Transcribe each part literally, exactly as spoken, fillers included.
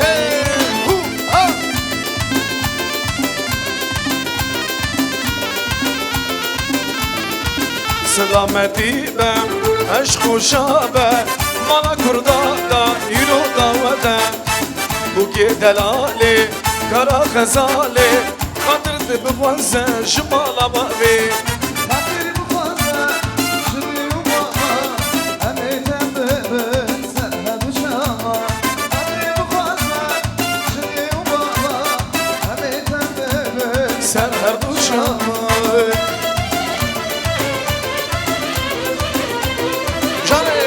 Hey, hu, ha! Selametî be, eşq û şa be, mala kurda da îro dawet e. Bûkê delalê, kara xezalê, xatir dibixwaze ji mala bavê. Xatir bixwaze ji rê û mala, em ê dem bibin ser her du çavan. Xatir bixwaze ji rê û mala, em ê dem bibin ser her du çavan. Canê!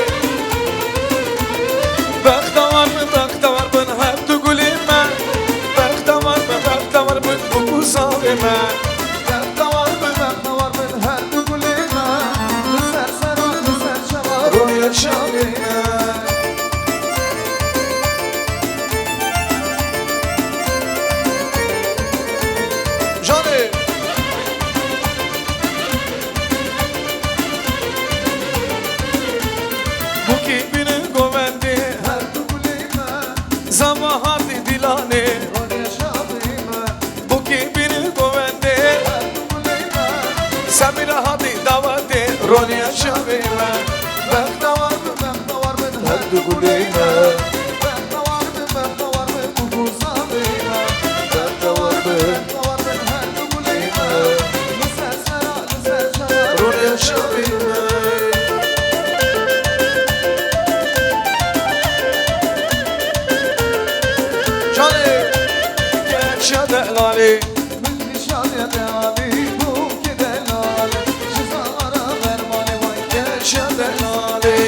Bextewar bin, bextewar bin her du gulê me. Bextewar bin, bextewar bin bûk û zavê me. Bextewar bin, bextewar bin her du gulê me. Li ser sera, li ser çava rûnê çavê me. Canê! Bûkî bînin govendê her du gulê me. Zava hatî dîlanê. Bûkî bînin govendê her du gulê me. Semîra hatî dawetê roniya çavê me. Bextewar bin, bextewar bin her du gulê me. Bextewar bin, bextewar bin bûk û zavê me. Bextewar bin. Rûnê şevê me. Canê, keça delalê. Min nîşanê delalê, bûkê delalê. Ji zavara bermalê vay keça delalê.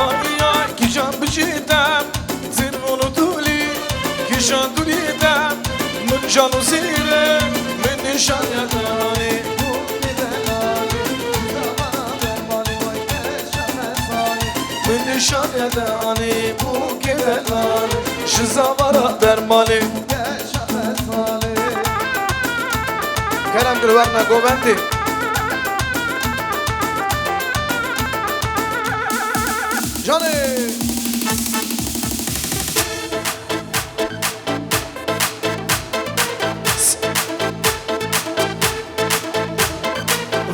Ay, ay, kîjan bicî de, zirvûn û dûlî, kîjan dûlî de, min can û zîrê, min nîşanê de anî. Min nîşanê de anî, bûkê delalê, ji zavara bermalê. Kerem gul werne govendê. Canê!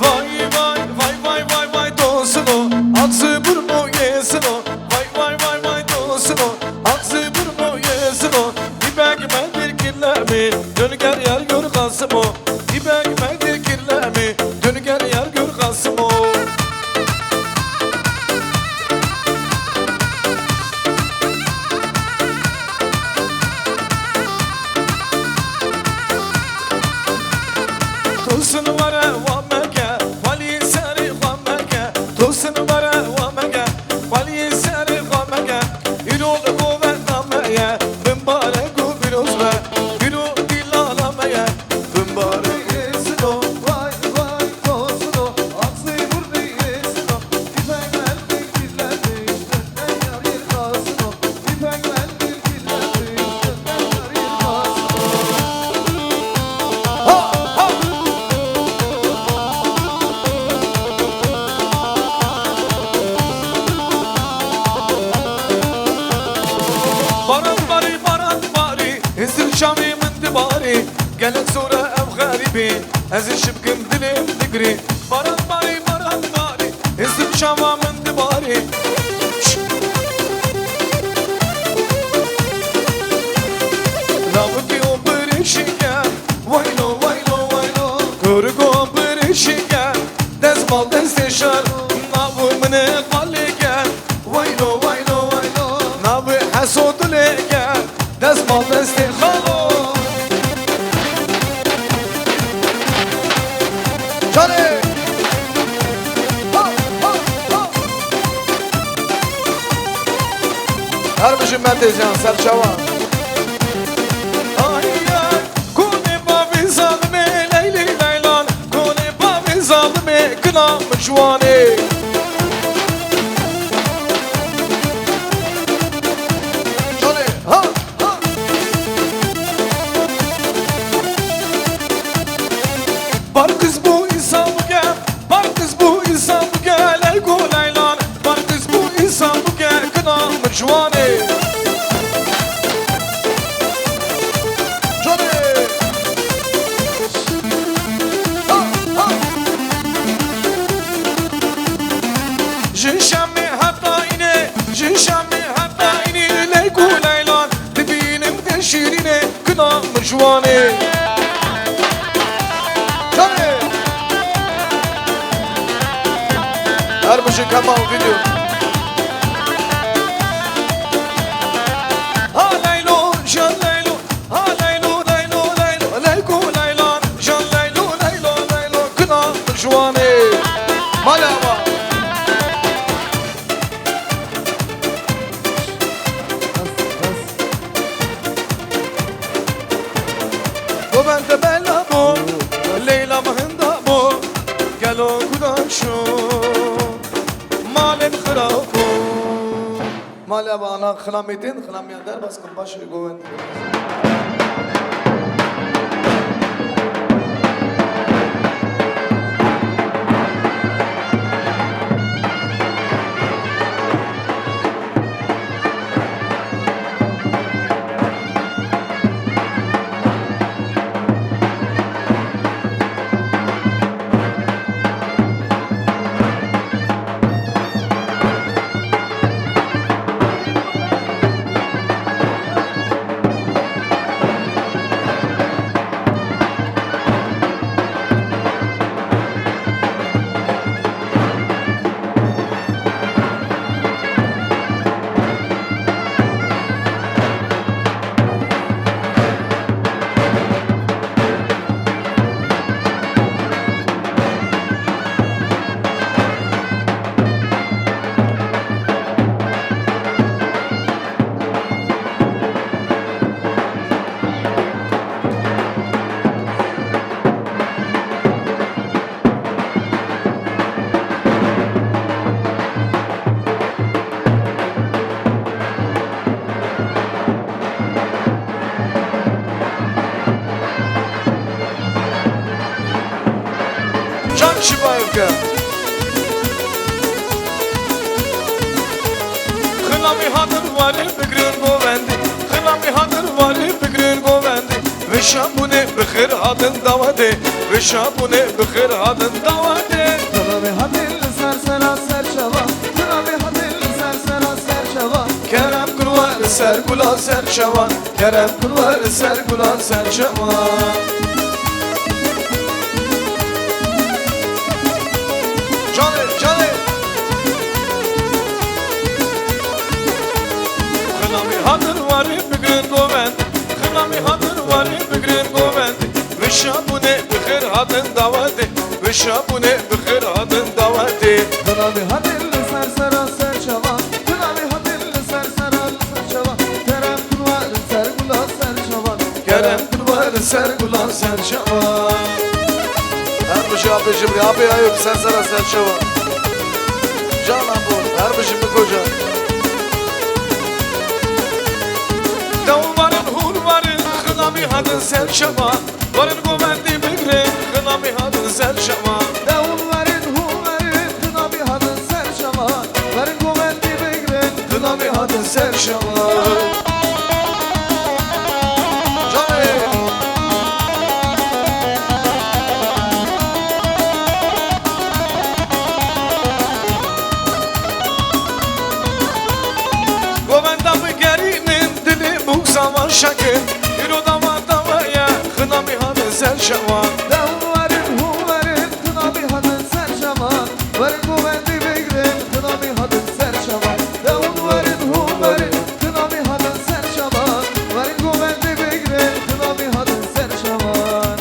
Vay, vay, vay, vay, vay, vay, tosino, axi burno yesino. Vay, vay, vay, vay, tosino, axi burno yesino. Dibek me dil kirlemi, dön gel yar gör Kasimo. Dibek me dil kirlemi, dön gel yar gör Kasimo. Tosin were wa meke, xwelî serê xwe meke. Tosin were wa meke, xwelî serê xwe meke. Îro li govenda me ye, bimbarek û pîroz be. Îro dîlala me ye, bimbarek. Vay, vay, tosino, axi burnî sino. Dibek me dil kirlemi, dön gel yar gör Kasimo. Baran barî, baran barî, hizir çavê min dibarî. Gelek zor e ev xerîbî, ez ê şibkim dilê min digirî. Baran barî, baran barî, hizir çava min dibarî. Laviki o birişî ke, waylo, waylo, waylo. Kurgo birişî ke, destmal destê şer, nav min ê qalê ke, waylo, waylo, waylo. Nav heso dilê ke, destmal destê xalo. Canê! Ha, ha, ha! Her bijî me têziyan, serçawa. Ay, ay, konê bavê zalimê, leylê leylan, konê bavê zalimê, kina min ciwanê. Canê, ha! Barqiz bû îsa bike, barqiz Ji şemê heta înê, ji şemê heta înê, leyk û leylan dibînim te şîrînê, kina min ji wanê. Canê. Her bijî Kemal Video. Ha leylo, jan leylo, ha leylo, leylo, leylo, leyko leylan, jan leylo, leylo, leylo, kina min ji wanê. Mala wa. Govende bela bo, Leyla min hinda bo, gelo gudaşo, malên xirako. Mala bana xilamê tên, xilamiya derbas kim baş govend. Can şibayê bike. Xilamî hatin warê bigirin govendê. Xilamî hatin warê bigirin govendê. Vê şabûnê bi xêr hatin dawetê. Vê şabûnê bi xêr hatin dawetê. Xilamî hatin li ser sera ser çava. Xilamî hatin li ser sera ser çava. Kerem kir we li ser gula ser çavan. Kerem kir we li ser gula ser çavan. Canê, canê. Xilamî hatin warê bigirin govend. Xilamî hatin warê bigirin govend. Vê şabûnê bi xêr hatin dawetê. Vê şabûnê bi xêr hatin dawetê. Xilamî hatin li ser sera ser çavan. Xilamî hatin li ser sera li ser çavan. Kerem kir we li ser gula ser çavan. Kerem kir we li ser gula ser çavan. Her bijî apê Jibrî, apê Eyûb ser sera ser çavan. Can apo, her bijî min koca. Dewil werin, hûn werin, Xilamî hatin ser çavan. Werin govendî bigrin, Xilamî hatin ser çavan. Dewil werin, hûn werin, Xilamî hatin ser çavan. Werin govendî bigrin, Xilamî hatin ser çavan. Canê. Govenda bigerînin, dilê bûksa wan şekin. Îro dawa dawa ye, Xilamî hatin ser çavan. Dewil werin, hûn werin, Xilamî hatin ser çavan. Werin govendî bigrin, Xilamî hatin ser çavan. Dewil werin, hûn werin, Xilamî hatin ser çavan. Werin govendî bigrin, Xilamî hatin ser çavan.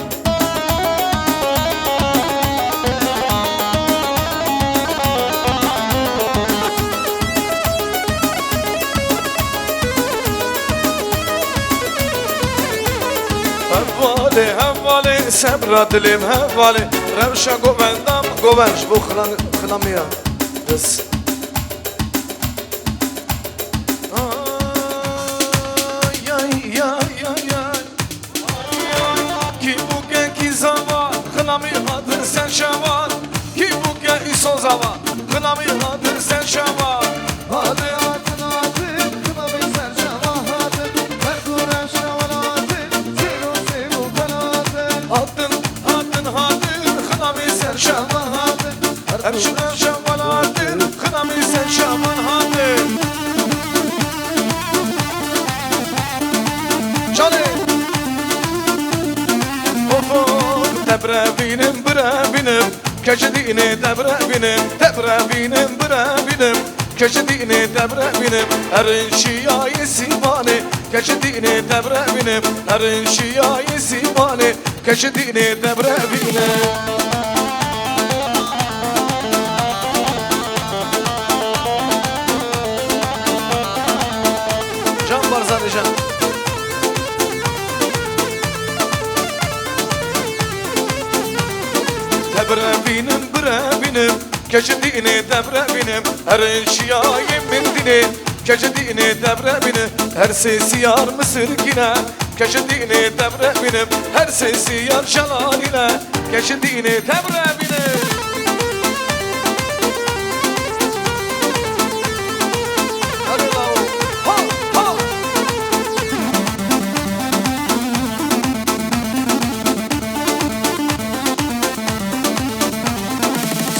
Hevalê, hevalê, sebra dilêm hevalê. Rewşa govenda min govend ji bo xilan-, xilamiya. Bes. Ay, ay, ay, ay, ay. Kî bûke kî zava, Xilamî hatin ser çavan. Kî bûke îso zava, Xilamî hatin ser çavan. Hatin, hatin, hatin, Xilamî ser çavan hatin. Her ku reşa welatin, sêro sêro kanatin. Hatin, hatin, hatin, Xilamî ser çavan hatin. Her ku reşa welatin, Xilamî Keçi dînê te birevînim, te birevînim, birevînim. Keçi dînê te birevînim, herin şiyayê sîpanê. Keçi dînê te birevînim, herin şiyayê sîpanê. Keçi dînê te birevînim. Can Barzanî can. Te birevînim, birevînim. Keçi dînê te birevînim. Her şiyayê min dînê. Keçi dînê te birevînim. Her sê siyar misirkîne. Keçi dînê te birevînim. Her sê siyar şelalîne. Keçi dînê te birevînim. Hadi la. Ha, ha.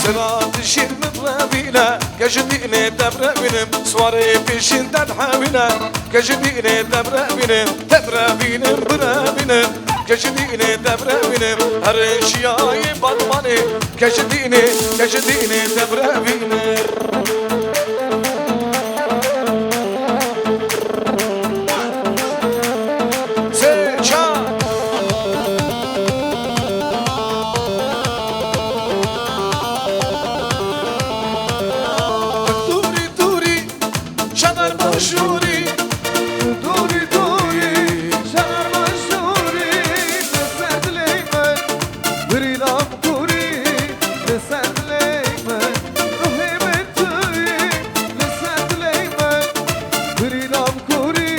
Sena dişin min revîne, keçi dînê te birevînim, swarê pêşin te dihewîne, keçi dînê te birevînim, te birevînim, birevînim, keçi dînê te birevînim, herê şiyayê balbanê, keçi dînê, keçi dînê te birevînim. Sê, çar. Dûrî, dûrî, şener başûrî. Dûrî, dûrî, şener başûrî. Li ser dilê min, birî lam kûrî. Li ser dilê min, ruhê min tu yî. Li ser dilê min, birî lam kûrî.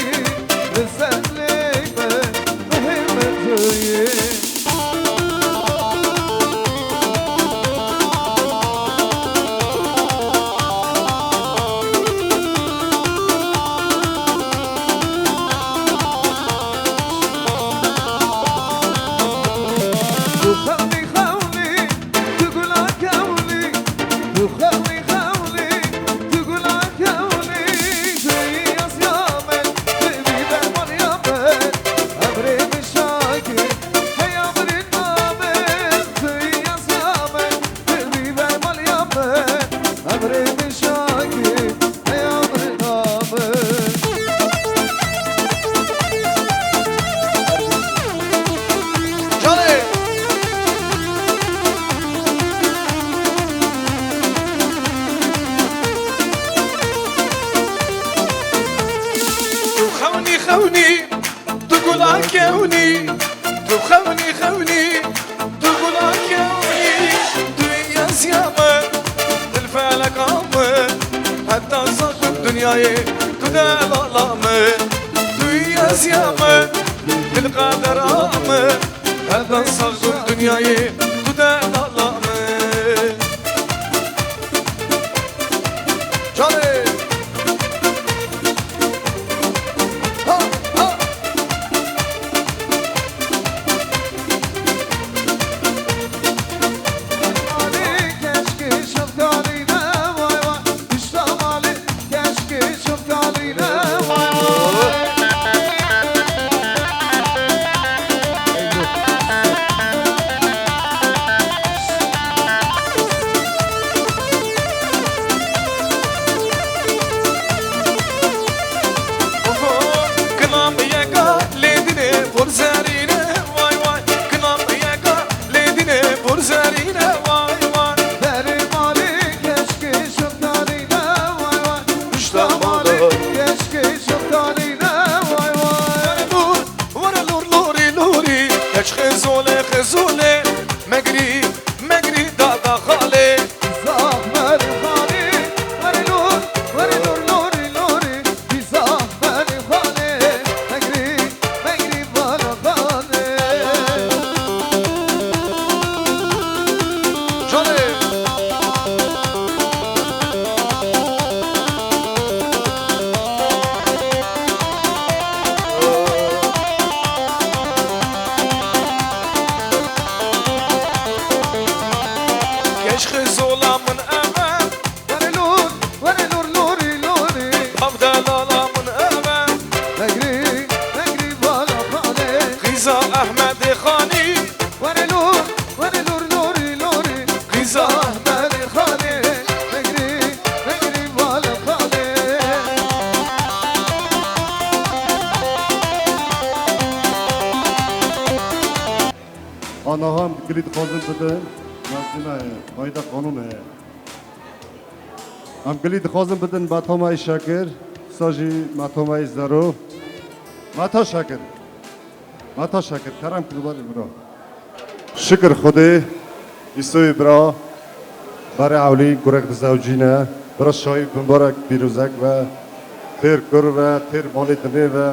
Li ser dilê min, ruhê min tu yî. Tu xewnî xewnî, tu gula kewnî, tu xewnî xewnî, tu gula kewnî, tu yî yasiya min, tu bî dermaniya min, emrê min şakî, hey emrê min, tu yî yasiya min, tu bî dermaniya min, emrê min şakî, hey emrê min. Canê! Tu xewnî xewnî, tu gula kewnî, tu xewnî xewnî, tu gula kewnî, tu yî yasiya min, dil feleka min, heta sax bim dinyayê, tu delala min, tu yî yasiya min, dil qedera min, heta sax bim dinyayê, tu delala min. Canê! Ha, ha! Malê keşkê şeftalî ne vay vay, pişta malê keşkê şeftalî ne vay vay. Kinam yeka lê dinê pir zerîne, vay vay. Kinam yeka lê dinê pir zerîne, vay vay. Berê malê keşkê şeftalî ne, vay vay. Pişta malê keşkê şeftalî ne, vay vay. Were lûr, were lûr lûrî lûrî. Keç xizolê xizolê. Megrî, megrî dada xalê. Zaf merî xalê, were lûr, were lûr lûrî lûrî. Bî zaf merî xalê, megrî, megrî vala xalê. Canê. Keşxê zola min ev e. Were lûr, were lûr, lûrî, lûrî. Ev delala min ev e. Megrî, megrî vala xalê. Qîza Ehmedê Xanî. Were lûr, were lûr, lûrî, lûrî. Qîza Gilî dixwazin bidin, mezlîme, fayda qanûn heye. Em gilî dixwazin bidin Metomayê Şekir, sa jî Metomayê Zero. Meta Şekir. Meta Şekir, kerem kir, bari bira. Şikir Xwedê, Îsoyê bira, berê ewlî gurek dizewcîne, bira şahî bimbarek pîrozek ve, têr kur ve, têr malê dinê ve,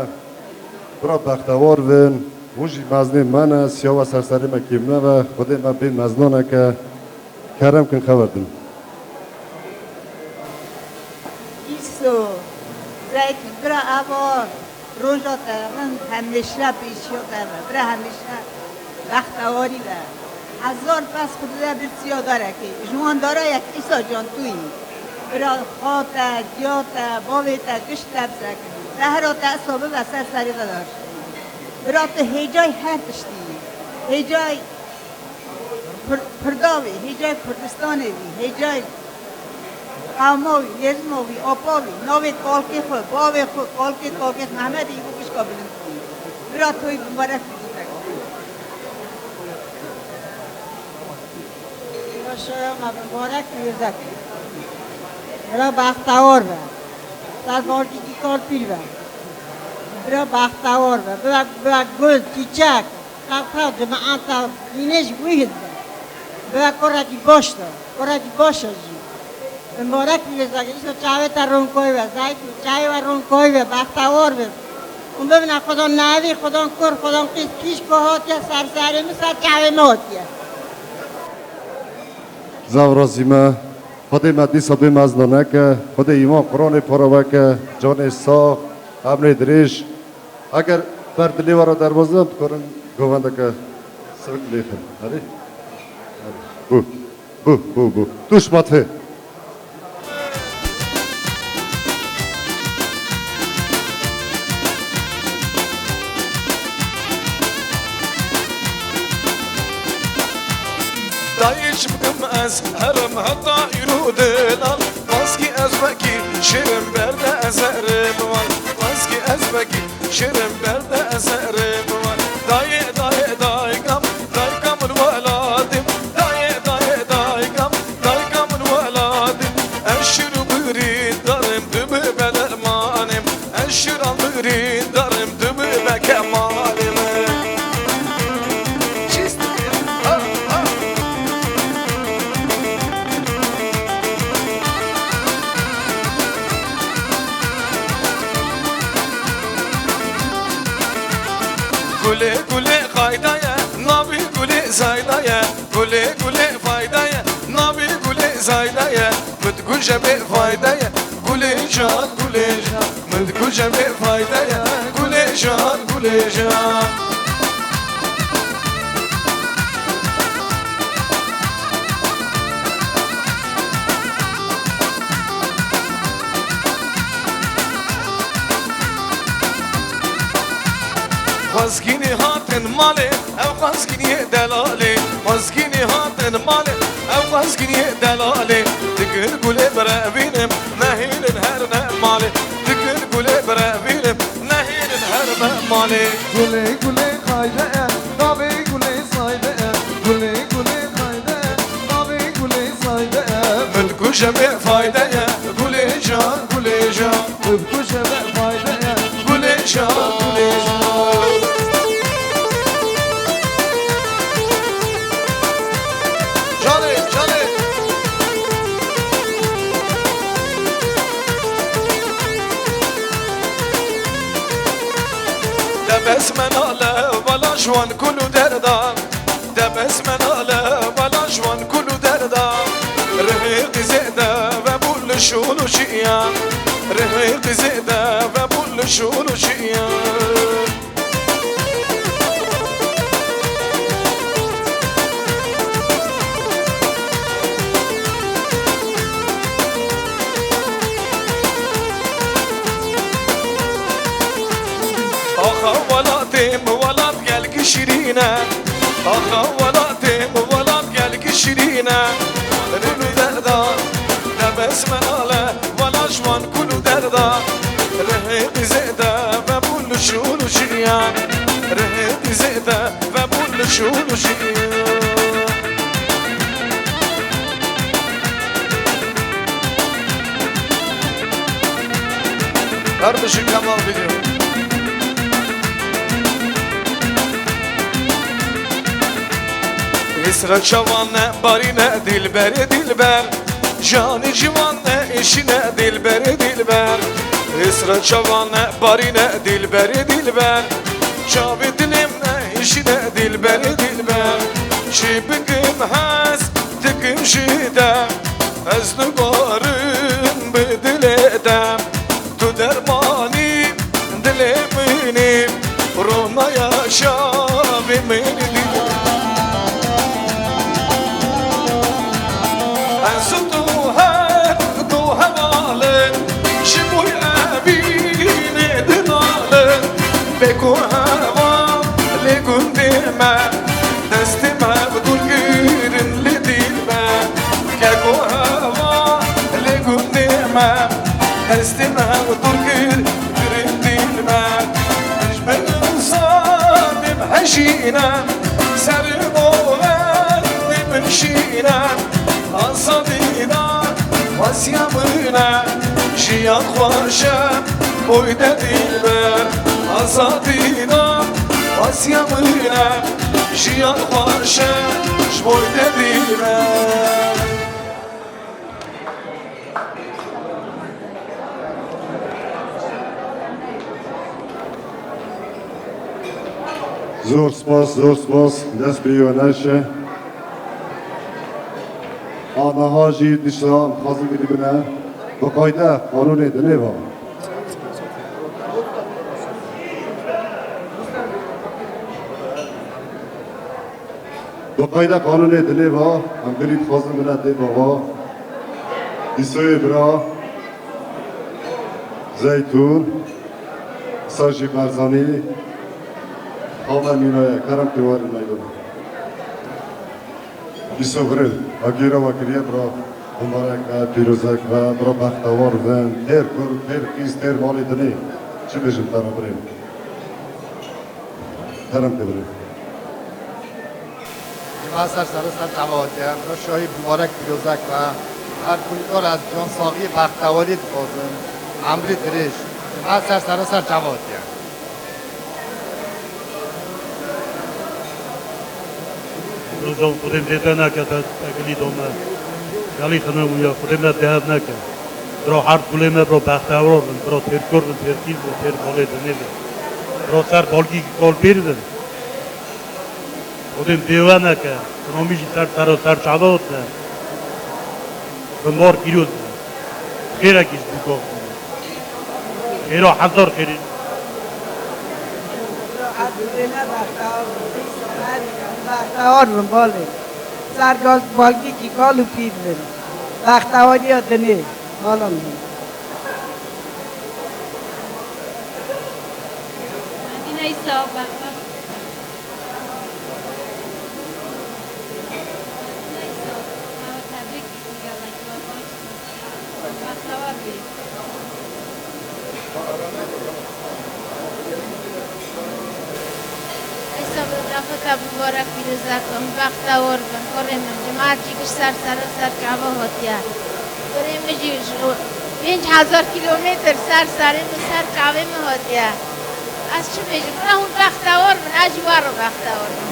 bira bextewar bin, hûn jî meznê me ne, siya we ser serê me kêm nebe, Xwedê me bê mezna neke, kerem kin xeber din. Îso, zeyt bira ava. Roja te rind hemêşe pêşiya te be. Bira hemêşe bextewarî be. Hezar pez xwe dide bir siya darekê. Ji wan darayek Îsa can tu yî. Bira xwa te, diya te, bavê te, gişt te bisekinî. Zehra te Îsa bibe ser serê te daşt. Bira tu hêcayî her tiştî yî. Hêcayî Kur-, Kurda wî, hêcayê Kurdistanê wî, hêcayê qewma wî, lêzima wî, apa wî, navê kalkê xwe, bavê xwe, kalkê kalkê xwe, Mehmedê î bû pişka bilind bû. Bira toyî mubarek bî. Bira şaya me mubarek bî, wêzek. Bira bextewar be. Ser balkî kî kalpîr be. Bira bextewar be. Bira, bira gul, çîçek. Qewqew cemaeta dînê ji wî hizbe. Bibe korekî baş de, korekî baş e jî. Mibarek bî vê zagê, îşte çavê te ronkoy be, zayîf çavê we ronkoy be, bextewar be. Hûn bibine xudan nevî, xudan kur, xudan qîz, kîşko hatiye ser serê min, ser çavê min hatiye. Zaf razî me. Xwedê me dîsa bê mezna neke. Xwedê îman Quranê para weke. Canê sax, emrê dirêj. Eger ber dilê we re derbas nebin, dikarin govendeke sivik lêxin. Erê? Erê. Bû. Bû, bû, bû. Tûş matê. Dayê çimkim ez herim heta îro delal, paskî ez wekî şêrim berde ez herim wan, paskî ez wekî şêrim berde ez herim wan. Dayê, dayê, daykam, daykam li welatim, dayê, dayê, daykam, daykam li welatim. Ez şîr û birîndarim, tu bibe dermanim. Ez şîr û birîndarim, tu bibe kemalim. Çîst. Ha, ha. Gulê, gulê Xayda ye, navê gulê Zayda ye. Gulê, gulê Xayda ye, navê gulê Zayda ye. Min diguje bê fayde ye, gulê can, gulê can. Min diguje bê fayde ye, gulê can, gulê can. Xwezgînî hatin malê, ew xwezgîniyê delalê. Xwezgînî hatin malê, ew xwezgîniyê delalê. Digir gulê birevînim, nehêlin her ne malê. Digir gulê birevînim, nehêlin her ne malê. Gulê gulê Xayde e, navê gulê Zayde e. Gulê gulê Xayde e, navê gulê Zayde e. Min kuje bê fayde ye, gulê can, gulê can. Min kuje bê fayde ye, gulê can, gulê can. Canê, canê. Debes me nale, vala ji wan kul û derdan. Debes me nale, vala ji wan kul û derdan. Rihê qîzê de vebû li şûl û şiyan. Rihê qîzê de vebû li şûl û şiyan. Axa welatê min welat gelkî şirîn e. Axa welatê min welat gelkî şirîn e. Rûn û derda, debes me nale, wela ji wan kul û derda. Rihê dizê de vebûn li şûl û şiyan. Rihê dizê de vebûn li şûl û şiyan. Her bijî Kemal Video. Hêsra çavan ne, barîne dilberê dilber. Canê ciwan ne, êşîne dilberê dilber. Hêsra çavan ne, barîne dilberê dilber. Çavê dilê min ne, êşîne dilberê dilber. Çi bikim hez dikim ji te, ez digorim bi dilê te. Tu dermanî dilê min î, ronaya çavê min î. Ez û tu her du heval in, ji bo evînê dinalin. Bê ku hevalê gundê me, destê me bi dûr kirin li dîl me. Keko hevalê gundê me, destê me bi dûr kir, kirin dîl me. Ji bin zanê min hejîne, ser bo erdê min şîne. Azadî da xwestiya min e, jiyan xweş e, boy te dîl me. Azadî da xwestiya min e, jiyan xweş e, ji bo te dîl me. Zor spas, zor spas, dest bi we neşe. Aniha jî dişa em dixwazin bidibine bi qayde qanûnê dinê ve. Bi qayda qanûnê dilê va, em birî dixwazin bine dê bava. Dîsoyê bira Zeytûn, Sajî Barzanî, Xame Mînaye, kerem pê werin meydana. Dîso birê, agêra we kiriye bira, mubarek be, pîrozek be, bira bextewar bin, têr kur, têr qîz, têr malê dinê. Çi bêjim te re birê? Kerem ke birê. Cuma ser serê ser çava hatiye. Bira şahî mubarek pîrozek be. Her kulîkor ez can saxiyê bextewarî dixwazim. Emrê dirêj. Cuma ser serê ser çava hatiye. Rojan Xwedê vê te neke te, te gilî dome. Gelî xine wî ya, Xwedê me dev neke. Bira her kulê me bira bextewar bin, bira têrkor bin, têrkîz bin, têr balê dinê bin. Bira ser balgî kal pîr bin. Xwedê vê we neke. Xinamî jî ser ser ser çava hotine. Bi mar pîroz bin. Xêrekî ji dîka. Xêra hezar xêrê. Bextewar bin balê. Ser gal balgîkî kal û pîr bin. Bextewariya dinê. Bala min. Medîne Îsa, bextewar. Medîne Îsa, tebrik. Îsa bi xwe te mubarek pîrozek bin, bextewar bin, kurê min, cemaetî giş ser serê ser çava hatiye. Kurê min jî ji pênc hezar kîlometr ser serê min, ser çavê min hatiye. Ez çi bêjim? Bira hûn bextewar bin, ez jî we re bextewar bim.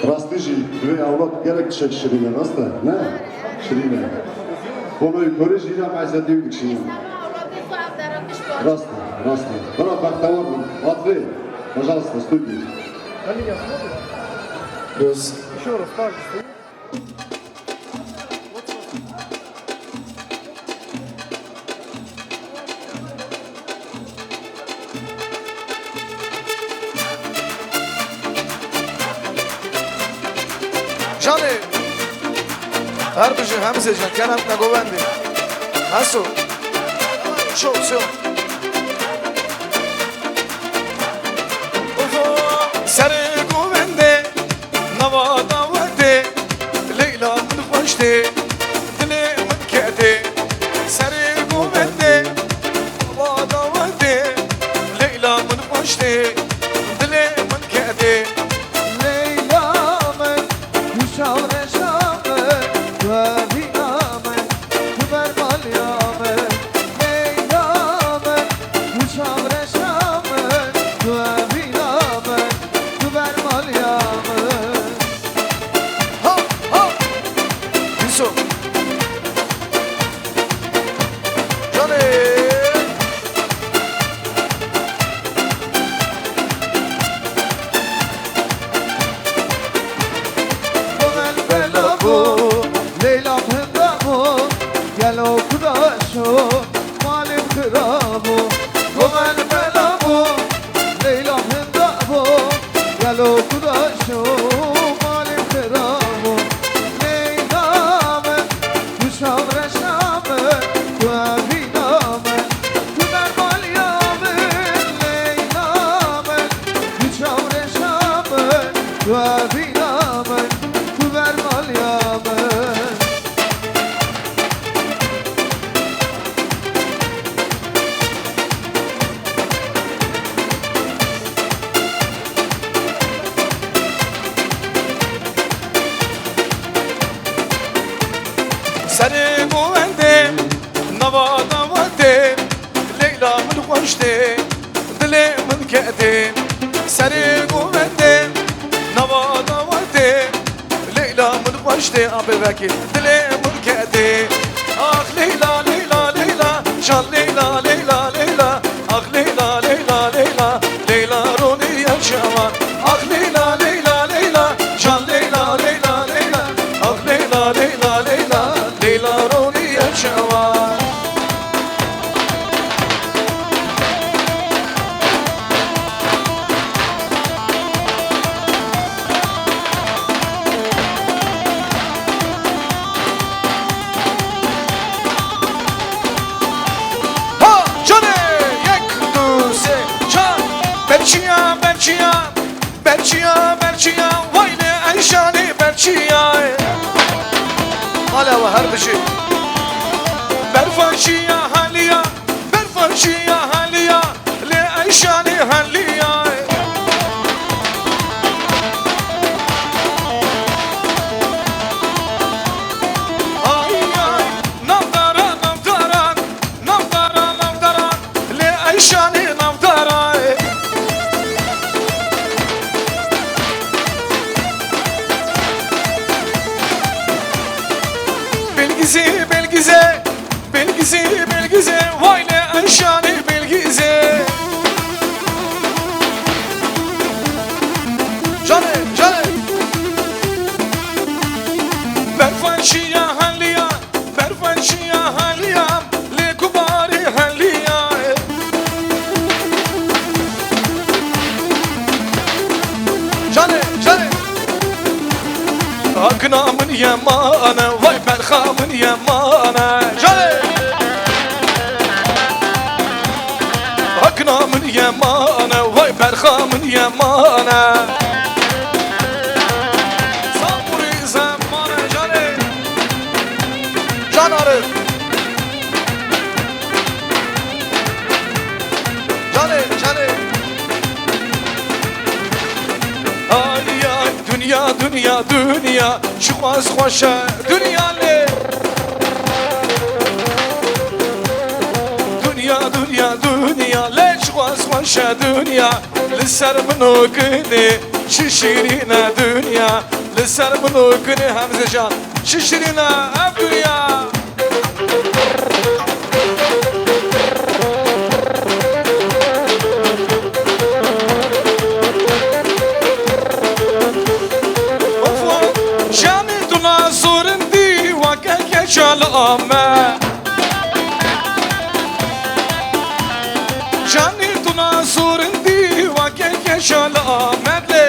Rastî jî, divê ewlad gelek tişek şirîn e, rast e? Ne? Şirîn e. Poloyê Korê jî ya mezedî dikişînin. Rast e, rast e. Bira bextewar bin. Aferin. Ajans Stûdyo. Göz. Canê, her bijî Hemzê can, kerem te govendê. Heso, ço, ço. Oho, serê govendê. Nava dawetê Leyla min xweş tê, dilê min kedê. Serê govendê, nava dawetê Leyla min xweş tê, dilê min kedê. Leyla min, wî şav reja min, tu evîna min, tu ber baliya min. Canê. Gomen bela bû, Leyla hinda bû, gelo kuda şo, malê xira bû. Gomen bela bû, Leyla hinda bû, gelo kuda şo, malê xira bû. Leyla min, tu çavreşa min, tu evîna min, tu nermaliya min, Leyla min, tu çavreşa min, tu evîna min, tu vermaliya min. Serê govendê, nava dawetê, Leyla min xweş tê, dilê min kedê. Serê govendê, nava dawetê, Leyla min xweş tê, a bê vekî, dilê min kedê. Ax Leyla, Leyla, Leyla, can Leyla, Leyla, Leyla. Ax Leyla, Leyla, Leyla, Leyla ronî ye çawa. Ax Leyla, Leyla, Leyla, can Leyla, Leyla, Leyla. Ax Leyla, Leyla, Leyla, Leyla ronî ye çawa. Ha, canê, yek, du, sê, çar. Berçiya, berçiya, berçiya, berçiya, vay lê eyşanê berçiya. Hala ve her bijî. Berfaşiya haliya, berfaşiya haliya, lê eyşanê haliya. Ay, ay, navdara, navdara, navdara, navdara, lê eyşanê navdara. Belgizê, belgizê, belgizê, belgizê, vay lê eyşanê belgizê. Canê, canê. Berfaşiya haliya, berfaşiya haliya, lê kubarê haliya. Canê, canê. Hakna min yemane, vay berxa min yemane. Canê. Hakna min yemane, vay berxa min yemane. Samurî zemane canê. Can Arif. Canê, canê. Ay, ay, dinya, dinya, dinya, çiqas xweş e dinya lê. Dinya, dinya, dinya, lê çiqas xweş e dinya. Li ser min û ginê, çi şîrîn e dinya. Li ser min û ginê Hemze can, çi şîrîn e ev dinya. Of, of, canê tu na zorindî weke keça li Amed. Canê tu na zorindî weke keça li Amedê.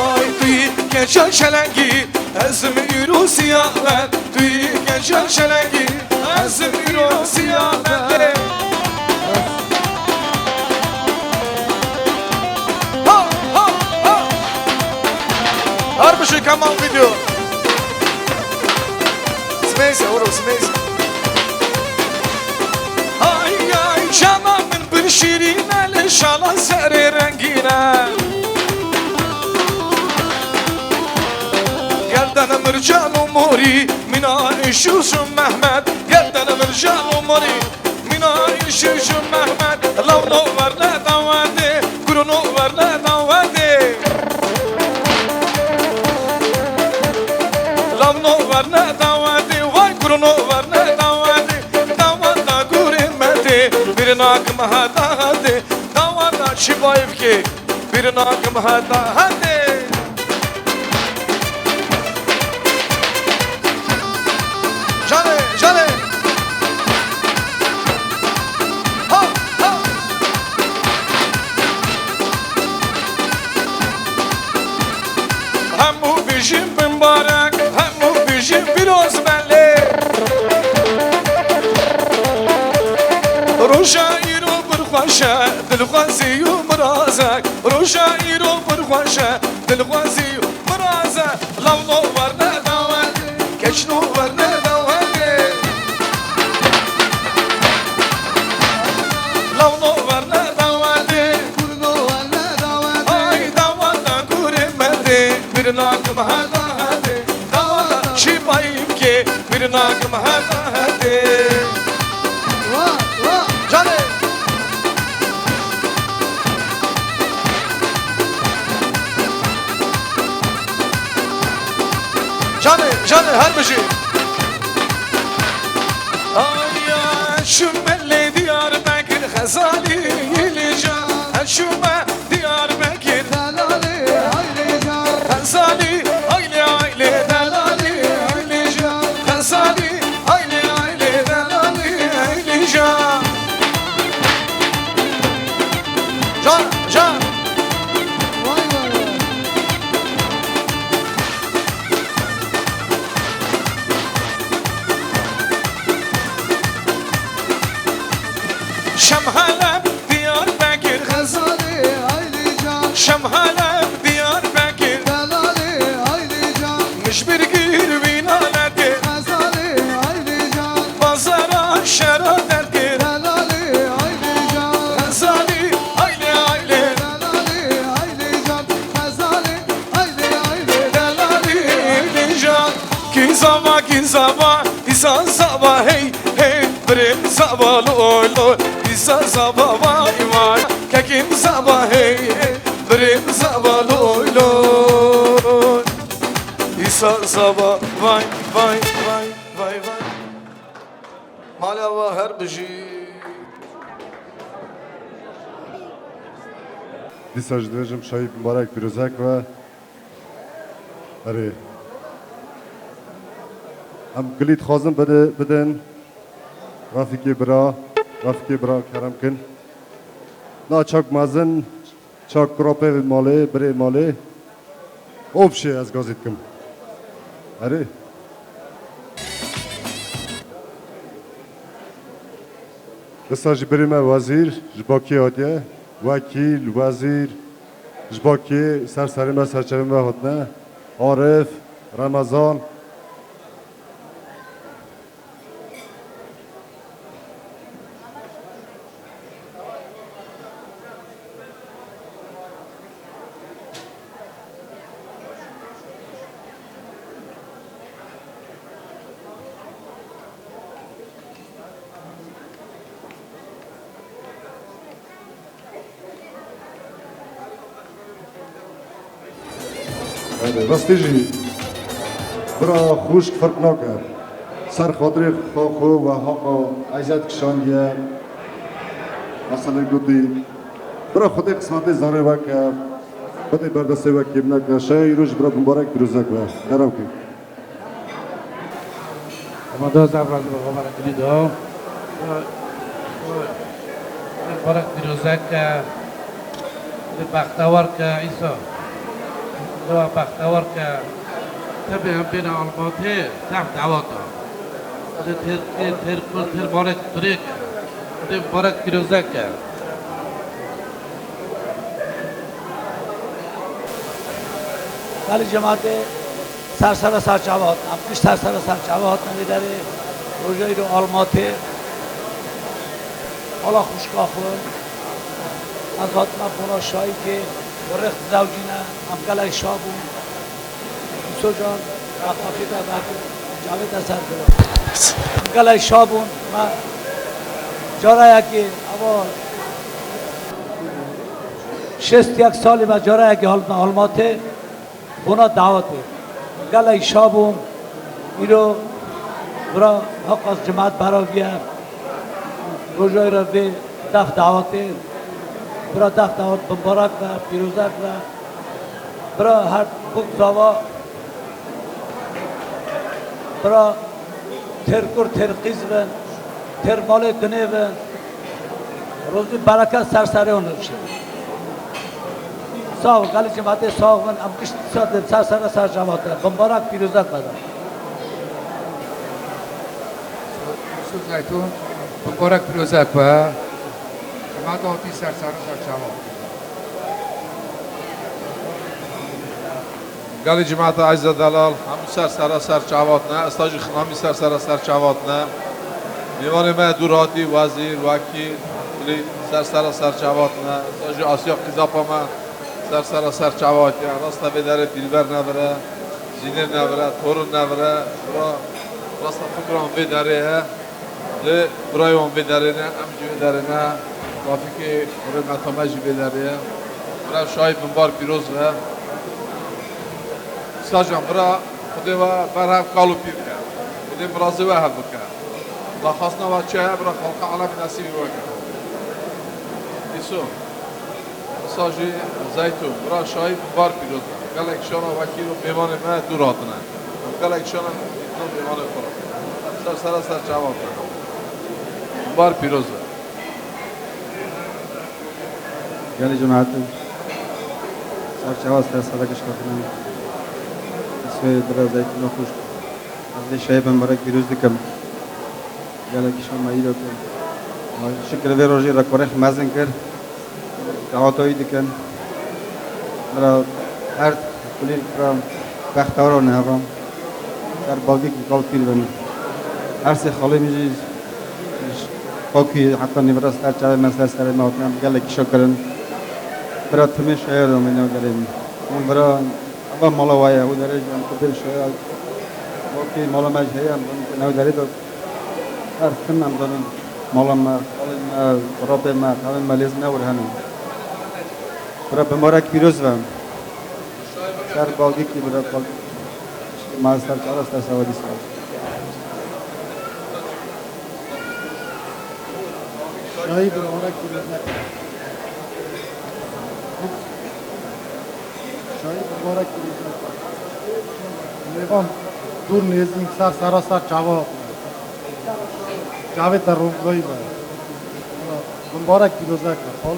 Ay tu yî keça çelengî, ez im îro siya me. Tu yî keça çelengî, ez im îro siya me. Ha, ha, ha. Her bişi Kemal Video. Smeyse, oğlum, smeyse. Ay, ay, cana min bir şirîne li şala serê rengîne. Gerdene mircan û morî, mîna Îşûş û Mehmet. Gerdene mircan û morî, mîna Îşûş û Mehmet. Lawno werne dawetê, kuruno werne dawetê. Avno verne dawetê, vay kurno verne dawetê, daweta gurê me tê, bir nakim heta hetê, daweta şibayê bikê, bir nakim heta hetê. Canê, canê. Ha, ha. Hemû bijîn bimbarek, hemû bijîn pîroz belê. Roja îro bir xweş e, dilxwazî û mirazek. Roja îro bir xweş e, dilxwazî û mirazek. Law no werne dawetê, keç no werne dawetê. Law no werne dawetê, kurno werne dawetê. Ay daweta gurê me tê, bir nakim heta hetê. Daweta şibayî bikê, bir nakim heta hetê. Wa, wa. Canê. Canê, canê, her bijî. Aya şume lê Diyarbekir Xezalî, Îlîca. Şume Diyarbekir Delalî, Îlîca. Xezalî, aylê, aylê, Delalî, Îlîca. Xezalî, aylê, aylê, Delalî, Îlîca. Can, can. Vay, vay, vay. Şemhalem Diyarbekir Xezalê Aylîcan. Şemhalem Diyarbekir Delalê Aylîcan. Mij bir gir wî naletê Xezalê Aylîcan. Bazara şera derkir Delalê Aylîcan. Xezalî aylê aylê Delalê Aylîcan. Xezalê aylê aylê Delalê Aylîcan. Kî zava, kî zava, îsa zava hey hey. Birêm zava loy loy, îsa zava vay vay. Kekêm zava hey hey, birêm zava loy loy. Îsa zava vay vay vay vay vay. Mala wa her bijî. Dîsa jî dibêjim şahî mibarek pîrozek ve. Erê. Em gilî dixwazin bide-, bidin Refîkê bira, Refîkê bira kerem kin. Na çak mezin, çak kura pê malê, birê malê. Opşê ez gazî dikim. Erê. Dîsa jî birê me wezîr ji Bakiyê hatiye. Wekîl, wezîr, ji Bakiyê ser serê me, ser çavê me hatine. Arif, Remezan. Erê, rastî jî bira xwişk ferq nake. Ser xatirê xwe, xwe ve haqa ezet kişandiye. Mesela gotî, bira Xwedê qismetê zarê weke, Xwedê berdestê wekî bineke. Şayê îro ji bira mibarek pîrozek be. Derew kir. Ema da zaf razî be, xeber gilî da. Mibarek pîrozek e, bextewar ke îsa. Xweda bextewar ke, tevî em bêne Almatê, tev dawet e. Xwedê têr, têr, têr, têr barek turê ke. Xwedê mibarek pîrozek ke. Belê cemaetê. Ser sera ser çava hatin. Em giş ser sera ser çava hatin vê derê. Roja îro Almatê. Mala xwişka xwe. Ez hatime bona şayîkê. Bi rêx dizewcîne. Em gelek şa bûn. Îso can, raqafî te berkir. Çavê te ser kir. Em gelek şa bûn. Me cara yekê, ava şêst yek salî me cara yekê hatime Almatê. Bona dawetê. Gelek şa bûm. Îro bira heqas cimat beraviye. Rojayê re vê def dawetê. Bira def dawet bimbarak be, pîrozek be. Bira her bûk zava. Bira têr kur têr qîz bin. Têr malê dunê bin. Rozî bereket ser serê hûn bişe. Sağ ol, gelî cemaatê sağ olun. Em gişt ser ser ser ser çavat. Bimbarak pîrozek be. Yusuf Zeytun, bimbarak pîrozek be. Cemaat hatî ser ser ser çavat. Gelî cemaeta Eyza Delal, hemû ser sera ser çavatine, esta jî xinamî ser sera ser çavatine. Mêvanê me dûr hatî, wezîr, wekîl, kulî ser sera ser çavatine. Esta jî Asya Qîzapa me ser sera ser çavatine. Rasta vê derê dîlber nevire, zînê nevire, torun nevire. Bira rasta fikran vê derê ye. Lê birayê wan vê derê ne, em jî vê derê ne, Rafikê kurê Meta me jî vê derê ye. Bira şahî binbar pîroz be. Sajan bira, Xwedê we ber hev kal û pîr ke. Xwedê mirazê we hev bike. Daxwazina we çi heye bira, xalqa alemî nesîbî we ke. Îso. Wisa jî Zeytûn, bira şahî binbar pîroz be. Gelek şana wekîl û mêvanê me dûr hatine. Em gelek şana dîtno mêvanê xwe re. Ser sera ser çavan be. Binbar pîroz be. Gelê cemaetin ser çawa ser sera gişka xwe. Îsoyê bira Zeytûn xweş. Ez vê şahî binbarek pîroz dikim. Gelek şan me îro kir. Şikir vê rojê re kurê xwe mezin kir. Daweta wî dikin. Bira her kulî bira bextewar û neheva. Ser bavgî ku kal pîr bin. Her sê xalê min jî ji Xakî heta nîvira ser çavê me ser serê me hatine gelek kişa kirin. Bira timê şayer domîne gelê min. Hûn bira Eva mala we ye, ew derê jî em tu pê şoya. Wekî mala me jî heye, em zanin ku ew derê de her tim em zanin mala me, xalên me, xurapê me, xewên me lêz ne wir hene. Bira bimarek pîroz be. Ser balgîkî bira balgîkî. Ma ser çara ser sewa dîsa. Şahî bimarek pîroz be. Şahî bimarek pîroz be. Mêvan dûr nêzîk ser sera ser çava. Çavê te rûnveyî be. Bimarek pîrozek be. Xal.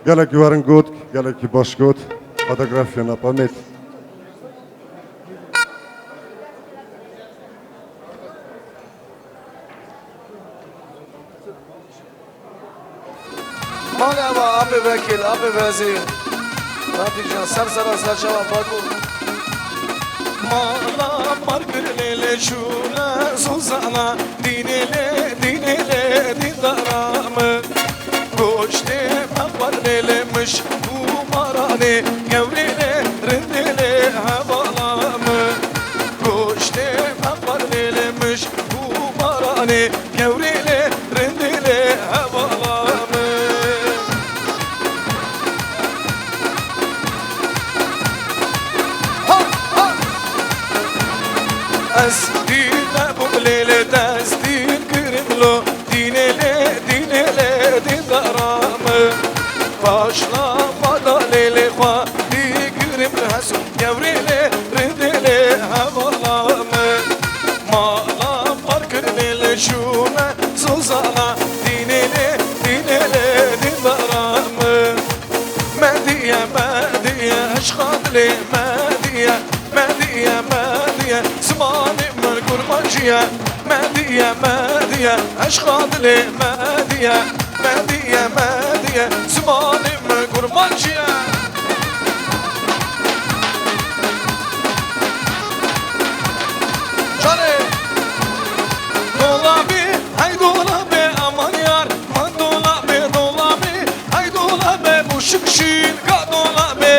Gelekî werin got, gelekî baş got. Fotografiya napamêt. Mala eva apê vekîl, apê vezîr. Rafîk can, ser sera ser çava Bakur. Mala mar kirinê lê çûne zozana, dînê lê, dînê lê, dîndara min. Goştê me xwarinê lê mij û maranê, gewrê lê, rindê lê, hevala min. Goştê me xwarinê lê mij û maranê, gewrê lê, rindê lê, hevala min. Ha, ha. Ez dîne bûm lê lê destîn kirim lo. Dînê lê, dînê lê, dîndara min. Paşla mada lê lê xwe digirim li hesû. Gewrê lê, rindê lê, hevala min. Mala mar kirinê lê şûne zozana. Dînê lê, dînê lê, dîndara min. Mediye, mediye, eşqa dilê mediye. Mediye, mediye, zimanê min kurmancî ye. Mediye, mediye, eşqa dilê mediye. Mediye, mediye, zimanê min kurmancî ye. Canê! Dolabê, hey dolabê, aman yar, man dolabê, dolabê, hey dolabê, muşik şîn, ka dolabê.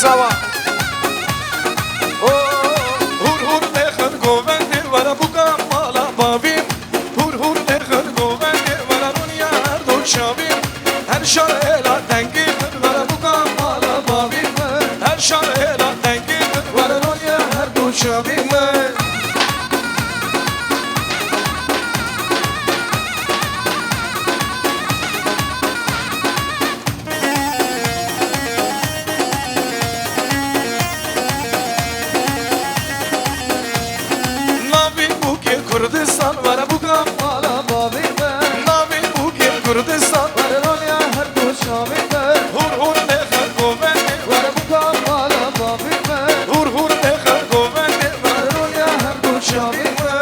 Sava. O, hûr hûr nêxin govendê were bûka mala bavî. Hûr hûr nêxin govendê were rûniya her du çavî. Her şar hêla dengî min were bûka mala bavî min. Her şar hêla dengî min were rûniya her du çavî min. Navê bûkê Kurdistan were bûka mala bavê me. Navê bûkê Kurdistan were rûniya her du çavê me. Hûr hûr nêxin govendê were bûka mala bavê me. Hûr hûr nêxin govendê were rûniya her du çavê me.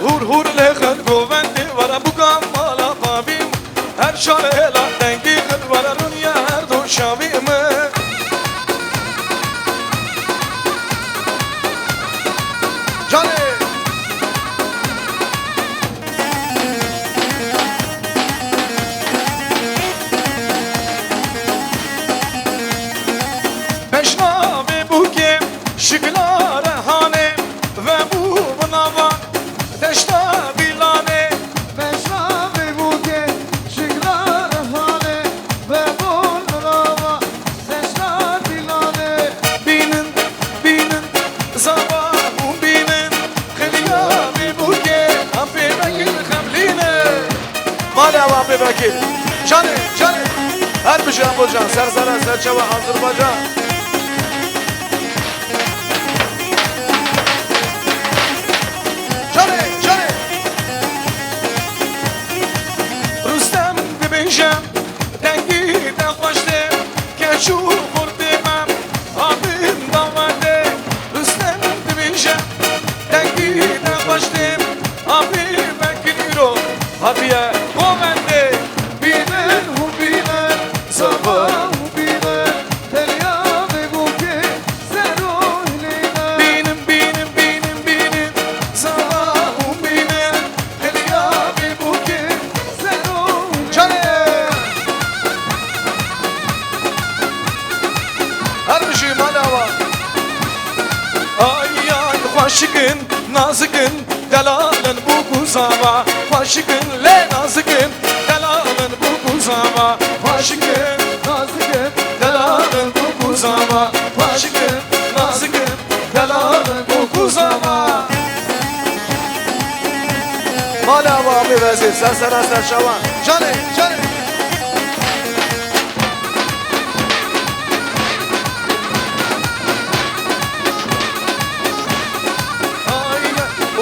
Hûr hûr lê xil govendê were bûka mala bavî. Her şar hêla dengî xil were rûniya her du çavî min. Canê. Beşnavê bûkê şikla rehanê vebû binava deşta bîlanê. Beşnavê bûkê şikla rehanê vebû binava deşta bîlanê. Bînin, bînin, zava hûn bînin. Xiliya vê bûkê em pê vekin xemlînin. Mala wan pê vekin. Canê, canê. Her bijî Ebocan, ser sera, ser çava Azerbaycan. Canê, canê. Rustem dibêje, dengî te xweş tê, keç û xurtê me, hatin dawetê. Rustem dibêje, dengî te xweş tê, apê me kilîro, hatiye govendê. Bînin hûn bînin, zava hûn bînin, derya vê bûkê. Bînin, bînin, bînin, bînin, zava hûn bînin, hêliya vê bûkê. Canê! Her bijî mala wan. Ay, ay, xweşik in, nazik in, delal in bûk û zava. Xweşik in, lê nazik in, delal in bûk û zava. Xweşik in, nazik in, delal in bûk û zava. Xweşik in, nazik in, delal in bûk û zava. Mala wan bê vezîr, ser sera ser çavan. Canê, canê. Ay,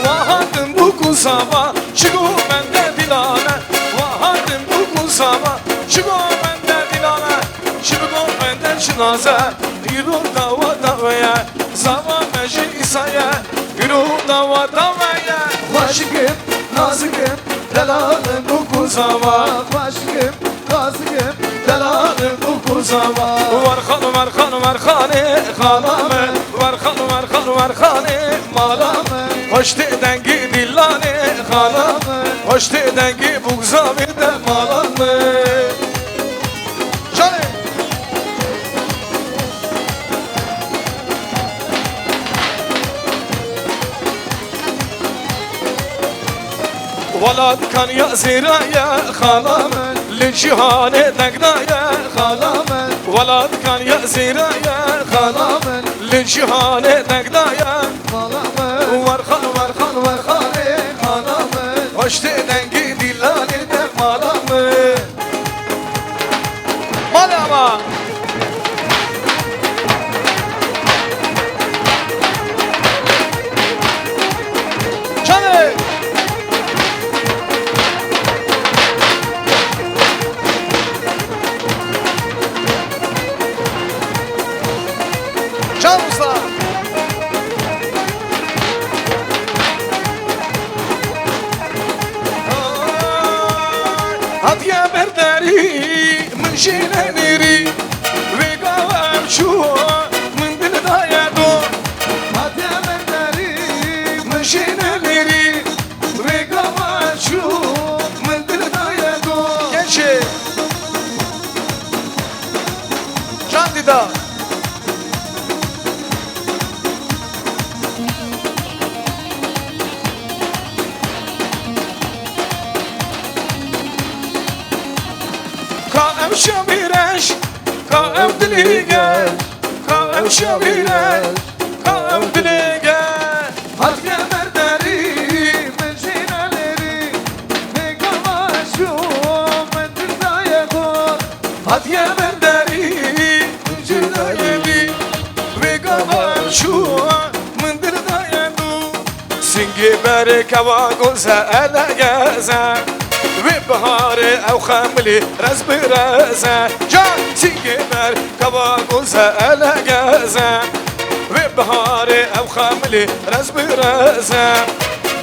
wa hatin bûk û zava, çi govende dîlane. Wa hatin bûk û zava, çi govende dîlane. Çi bi govende çi naze, îro dawa dawe ye. Zava me jî îsa ye, îro dawa dawe ye. Xweşik in, nazik in, delal in bûk û zava. Xweşik in, nazik in, delal in bûk û zava. Werxan, werxan, werxanê xala min. Werxan, werxan, werxanê mala min. Xweş tê dengê dîlanê xala min. Xweş tê dengê bûkzavê de mala min. Canê. Welat kaniya zêra ye xala min, li cîhanê dengda ye xala min. Welat kaniya zêra ye xala min, li cîhanê dengda ye xala min. Werxan, werxan, werxanê xala min, xweş tê dengê dîlanê de mala min. Mala wan. Canê. Jîne nêrî, vê gava ev çû, min dil daye dor. Hatiye min derî, min jîne nêrî, vê gava ev çû, min dil daye dor. Keçê. Can Dîda. Ka ev şevîreş, ka ev dilî gel, ka ev şevîreş, ka ev dilî gel. Hatiye min derî, min jîne nêrî, vê gava çû, min dil daye dor. Hatiye min derî, min jîne nêrî, vê gava çû, min dil daye dor. Singê berê keva goze ele geze. Vê biharê ew xemilî rez bi reze. Can singê ber keva goze ele geze. Vê biharê ev xemilî rez bi reze.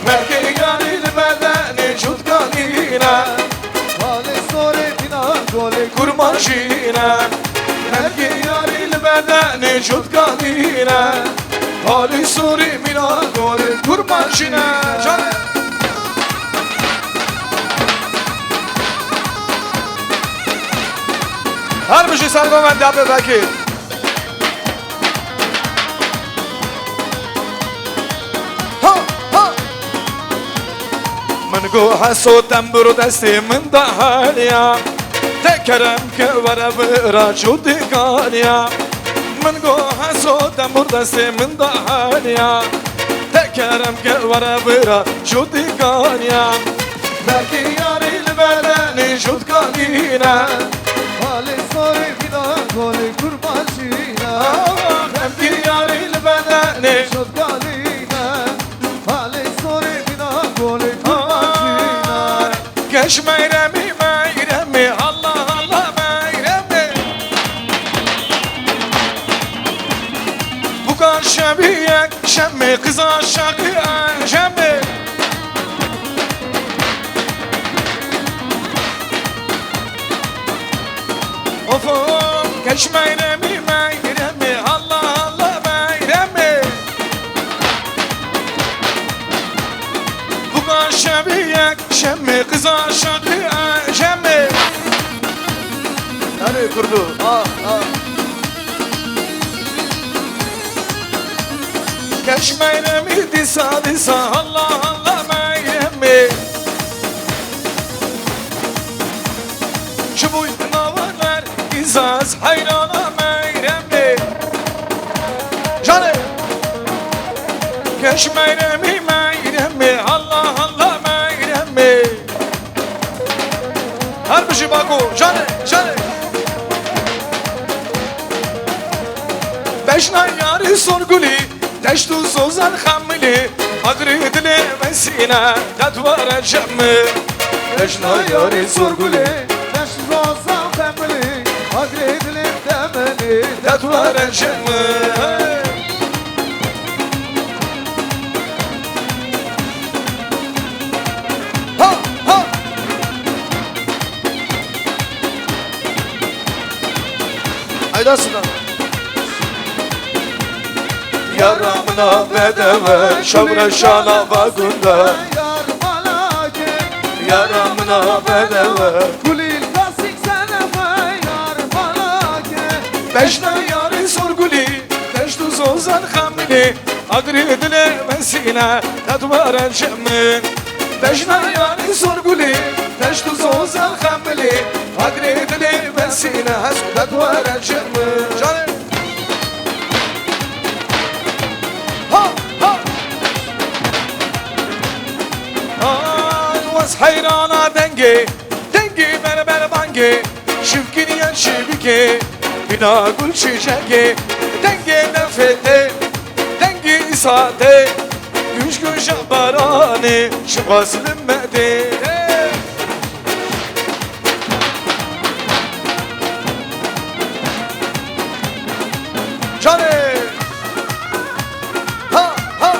Mergê yarî li bedenê cotkanî ne. Halê sorê mîna golê kurmancî ne. Mergê yarî li bedenê cotkanî ne. Halê sorê mîna golê kurmancî ne. Can. Her bijî sergo me dapê vekê. Ha, ha. Min got heso tembûr destê min de heliya. Te kerem ke were vira çû dîkaniya. Min got heso tembûr destê min de heliya. Te kerem ke were vira çû dîkaniya. Belkî yarî li bedenê jotkanî ne. Halê sorê mîna golê kurmancî ne. Belkî yarî li bedenê jotkanî ne. Halê sorê mîna golê kurmancî ne. Keş meyremî, meyremî, Allah, Allah, meyremî. Buka şeviyek, şemê, qiza şaqî, şemê. Of, of, keş meyremî, meyremî, Allah, Allah, meyremî. Buka şeviyek, şemê, qiza şaqî, şemê. Erê Kurdo, ah, ah. Keş meyremî dîsa, dîsa, Allah, Allah meyremî. Ji bo naver îzaz heyrana meyremî. Canê. Keş meyremî, meyremî, Allah, Allah meyremî. Her bijî Bako, canê, canê. Bejna yarî Sorgulî, deşt û zozan xemilî, agirî dilê me sîne, qet were cem min. Bejna yarî Sorgulî, deşt û zozan xemilî, agirî dilê me sîne, qet were cem min. Ha, ha. Hayda Sinan. Yara mina bedewe, şewre şala va gunda. Yar malake. Yara mina bedewe. Kulîl kasik senefe, yar malake. Bejna yarî Sorgulî, deşt û zozan xemilî. Agirê dilê me sîne, qet were cem min. Bejna yarî Sorgulî, deşt û zozan xemilî. Agirê dilê me sîne, hez qet were cem min. Canê. Ha, ha. Ay, wez heyrana dengê, dengê berber bangê. Şivkiriye şivkê, bina gul çiçekê, dengê nefê tê, dengê îsa tê, guş guşa baranê, şiqas li me dê. Canê! Ha, ha!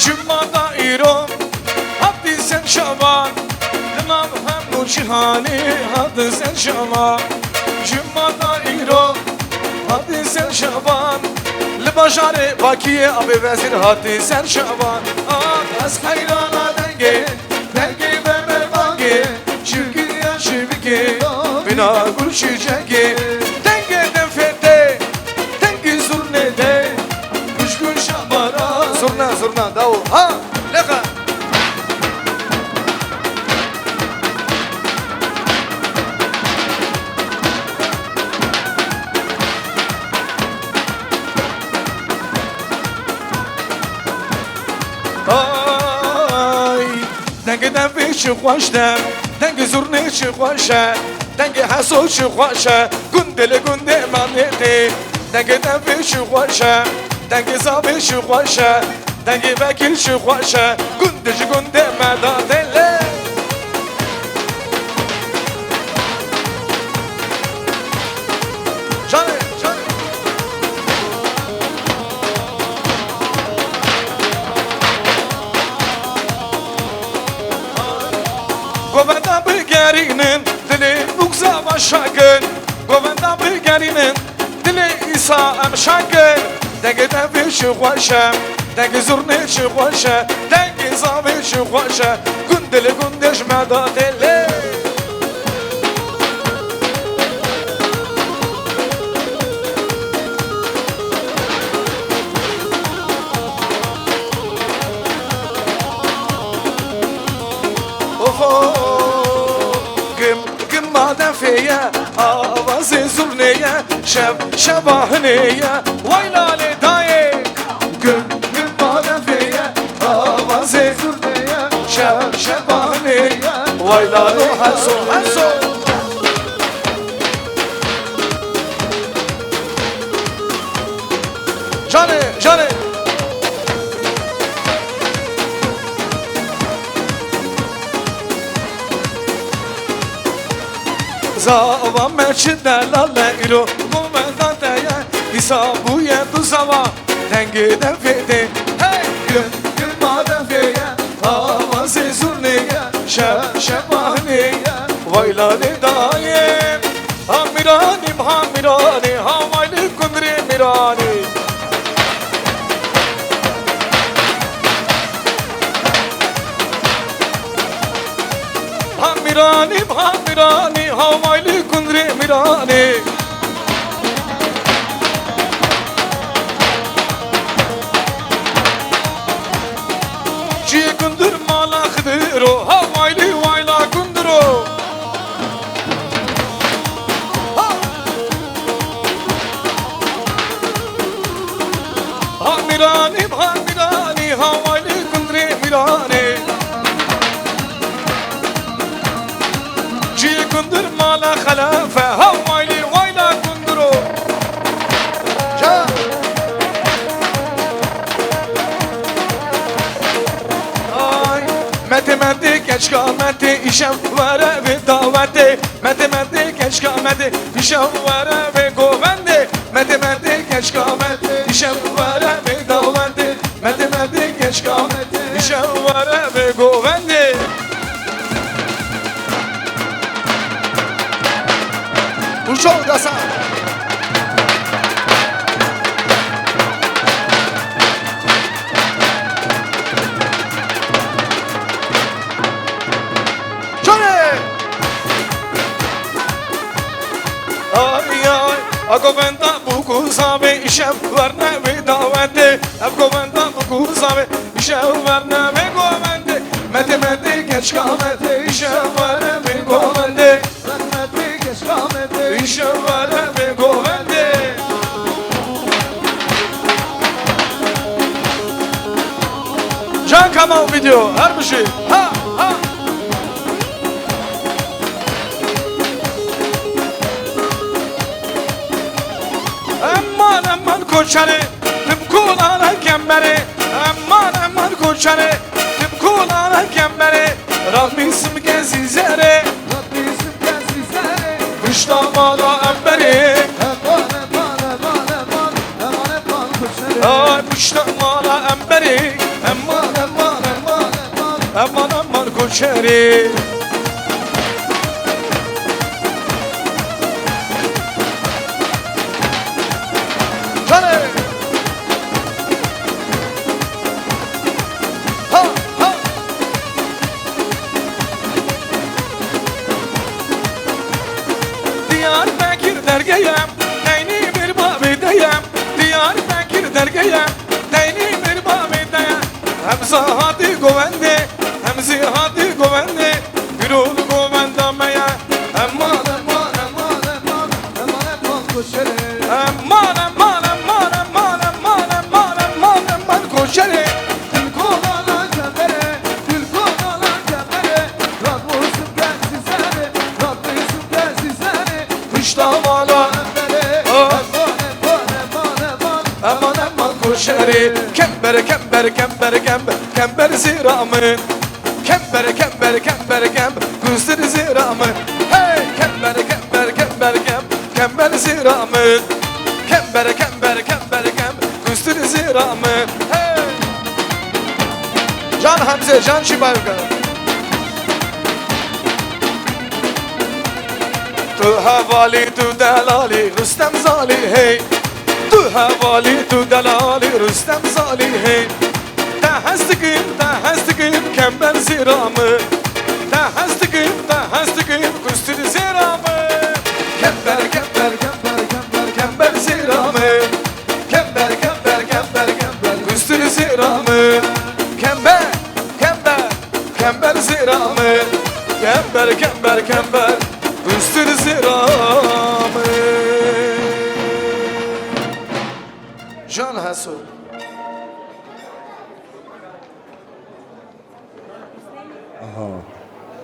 Cuma da îro, hatî Ser şavan, li nav hemû cîhanê hate ser şavan. Ji mala îro hate ser şavan. Li bajarê Bakiyê avê vezîr hate ser şavan. Ah, ez heyrana dengê, dengê me mervangê. Ji giriya şivikê, bina gul çiçekê. Dengê defê te, dengê zurnê te. Kuşkun şabara. Zurna, zurna, dawo. Ha, leqa. Ay, dengê devê çi xweş de, dengê zurnê çi xweş e, dengê heso çi xweş e, gundê li gundê me nêtê. Dengê devê çi xweş e, dengê zavê çi xweş e, dengê vekî çi xweş e, gundê ji gundê me da têlê. Canê, canê. Govenda bigerînin, dilê nûksa başakin. Govenda bigerînin, dilê îsa em şakin. Dengê devê çi xweş e, dengê zurnê çi xweş e, dengê zavê çi xweş e. Gundê li gundê ji me da têlê. Ofo, gim, gima defê ye, avazê zurnê ye, şev, şeva hinê ye, way lalê dayê. Gim, gima defê ye, avazê zurnê ye, şev, şeva hinê ye, way lalo heso, heso. Canê, canê. Zava me çi delal e îro, govenda te ye, îsa bûye tu zava, dengê devê tê. Hey! Gim, gima devê ye, avazê zurnê ye, şev, şeva hinê ye, way lalê dayê. Ha Mîranî, ha Mîranî, ha way li gundê Mîranî. Ha Mîranî, ha Mîranî, ha way li gundê Mîranî. Çiyê gundir mala Xidiro, ha way li way la gundiro. Ha! Ha Mîranî, ha Mîranî, ha way li gundê Mîranî. Cî gundir mala Xelefe, ha way li way la gundiro. Ca. Ay, metê metê keçka metê, îşev were vê dawetê. Metê metê keçka metê, îşev were vê govendê. Metê metê keçka metê, îşev were vê dawetê. Metê metê keçka metê, îşev were vê govendê. Û şol gasa. Şolê! Ay, ay, a govenda bû ku zavê îşev werne wê dawetê. Ev govenda bû ku zavê îşev werne wê govendê. Metê metê keçka metê îşev werne wê govendê. Metê keçka metê îşev werne wê govendê. Can Kamal Video, her bir şey. Ha, ha. Eman, eman koçerê, tim kolane kemberê. Eman, eman koçerê, tim kolane kemberê. Rabî simke zîzerê. Rabî simke zîzerê. Pişta mala emberê. Eman, eman, eman, eman, eman, eman koçerê. Ay, pişta mala emberê. Eman, eman, eman, eman, eman. Eman, eman Koçerê. Canê. Ha, ha. Diyarbekir dergeyem, neynî bir bavê deyem. Diyarbekir dergeyem, neynî bir bavê deyem. Hem zî hatî govendê, hem zî hatî govendê, gul û govenda me ye. Eman, eman, eman, eman, eman, eman, koçerê. Eman, eman, eman, eman, eman, eman, eman, eman, koçerê. Gul kolana kemere, gul kolana kemere, radmûsim gezî zere, radmûsim gezî zere, pişta vala embere. Ah. Eman, eman, eman, eman, eman, eman, koçerê. Kember, kember, kember, kember, kember zêra min. Kember, kember, kember, kember, gustir zêra min. Hey! Kember, kember, kember, kember, kember zêra min. Kember, kember, kember, kember, gustir zêra min. Hey! Can Hemze, can Şibayuka. Tu hevalî, tu delalî, Rustem Zalî, hey. Tu hevalî, tu delalî, Rustem Zalî, hey. Te hez dikim, te hez dikim, kember zêra min. Te hez dikim, te hez dikim, gustir zêra min. Kember, kember, kember, kember, kember zêra min. Kember, kember, kember, kember, gustir zêra min. Kember, kember, kember zêra min. Kember, kember, kember, gustir zêra min. Can Heso. Aha.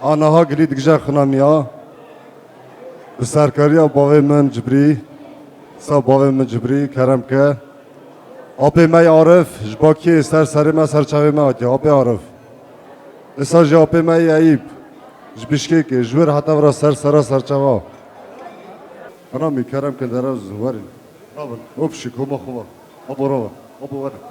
A niha gilî digije xinamiya. Bi serkariya bavê min Cibrî. Sa bavê min Cibrî, kerem ke. Apê me yê Arif, ji Bakiyê ser serê me, ser çavê me hatiye. Apê Arif. Êsa jî apê me yê Eyîp. Ji Bişkekê, ji wir heta vira ser sera serçava. Xinamî, kerem ke, derew zû werin. Rabin, hop şik, homa xwe. Abo rava, abo werin.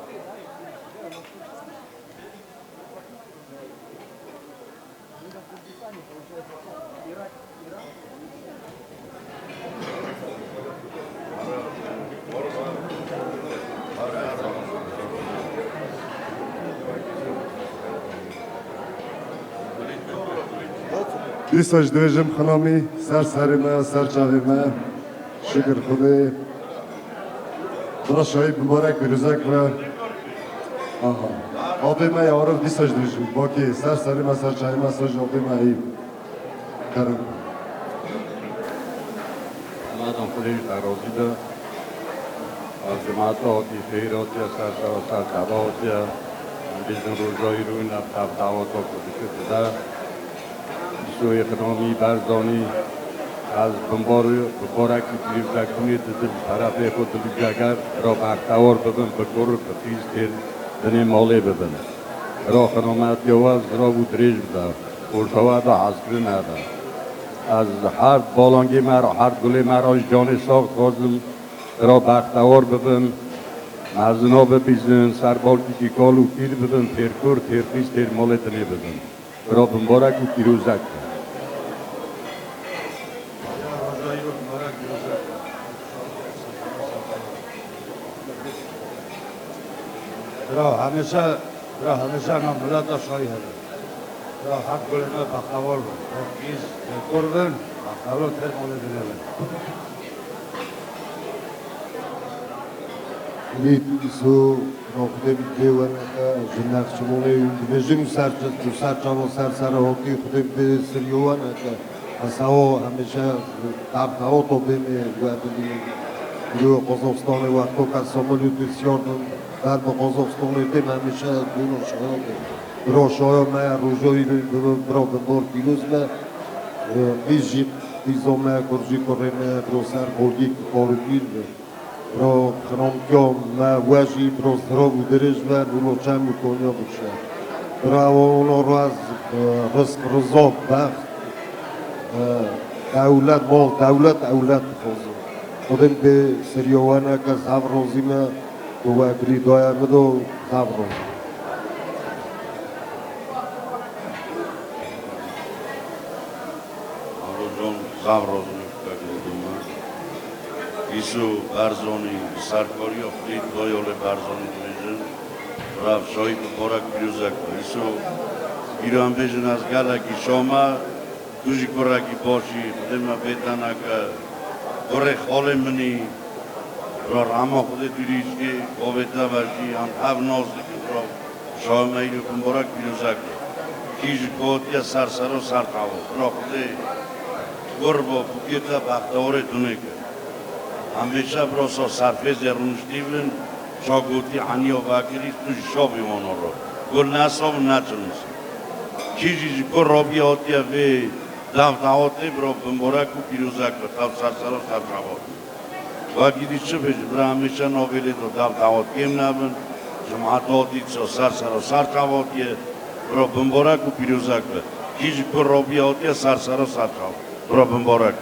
Dîsa jî dibêjim xinamî, ser serê me, ser çavê me. Şikir Xwedê. Bira Şahî, mibarek pîrozek be. Aha. Apê me yê Arif, dîsa jî dibêjim. Bakê, ser serê me, ser çavê me, ser jî apê me Eyîp. Kerem. Hemadan Xwedê ji te razî be. Ev cemaeta hatî xêr hatiye, ser sera ser çava hatiye. Em bêjin roja îro ev dawa ku dikir dide. Îsoyê Xinamî Berzanî, ez bimbar, bimbarekî pîrozekbûnê didim ji terefê xwe dil û ceger, bira bextewar bibin, bi kur, bi qîz têr dinê malê bibin. Bira xinametiya we zirav û dirêj bibe, xoşa we de hezkirin hebe. Ez her balangê me re, her gulê me re ji canê sax dixwazim, bira bextewar bibin, mezina bibîzin, serbalkî jî kal û pîr bibin, têr kur, têr qîz, têr malê dinê bibin. Bira bimbarek û pîrozek be. Bira hemêşe, bira hemêşe nav mileta şahî hebe. Bira her gulê me bextewar bin. Her qîz, her kur bin, bextewar têr malê dinê bin. Lît îso, Xwedê bi cê we neke, ji Nexçiwanê dibêjim ser çi, tu ser çava ser serê hokî, Xwedê bi siriyo we neke. Esawo hemêşe tevqewo to bêne we bibînin. Îro Qazaxistanê wexto ke Samuel Yusuf şiyar bin, ber bi Qazaxistanê têm hemêşe bûno şaya ke. Bira şaya me roja îro bi, bira bimbar pîroz be. Qîz jî qîza me, kur jî kurê me, bira ser balgî karûpîr be. Bira xinamtiya me we jî bira zirav û dirêj be, nûlo çem û Konya bikişe. Bira ewa ona raz, e, rizq, riza, bext, e, dewlet, mal, dewlet, ewlet dixwazim. Xwedê bi siriya we neke, zaf razî me, ku we gilî daye min do, zaf razî. Sax razî kek Duma. Îso Berzanî, serkariya Xwedê Dayolê Berzanî dibêjin. Rev şahî bi Borek Pîrozek be. Îso îro em bêjin ez gelekî şa me, tu jî kurekî baş î, Xwedê me bê te neke. Kurê xalê min î, ra rehma Xwedê tu rîskê, bavê te ve jî em hev nas dikin, ra Şaha me îro bimbarek pîrozek be. Kî ji ku hatiye ser sera ser çava. Bira Xwedê kurba bûkê te bextewarê tunê kir. Hemêşe bira sa serfêzê rûniştî bin, ça gotî heniya vekirî tu ji şa bî wana re. Gul ne sav û ne çilmisin. Kî jî ji ku rabî hatiye vê dev dawetê bira bimbarek û pîrozek be. Tev ser sera ser çava. Wekî dî çi bêjim, bira hemêşe navê lê do dev dawet kêm nebin. Cemaat hatî ço ser sera ser çavatiye, bira bimbarek û pîrozek be. Kî ji ku robî hatiye ser sera ser çav. Bira bimbarek.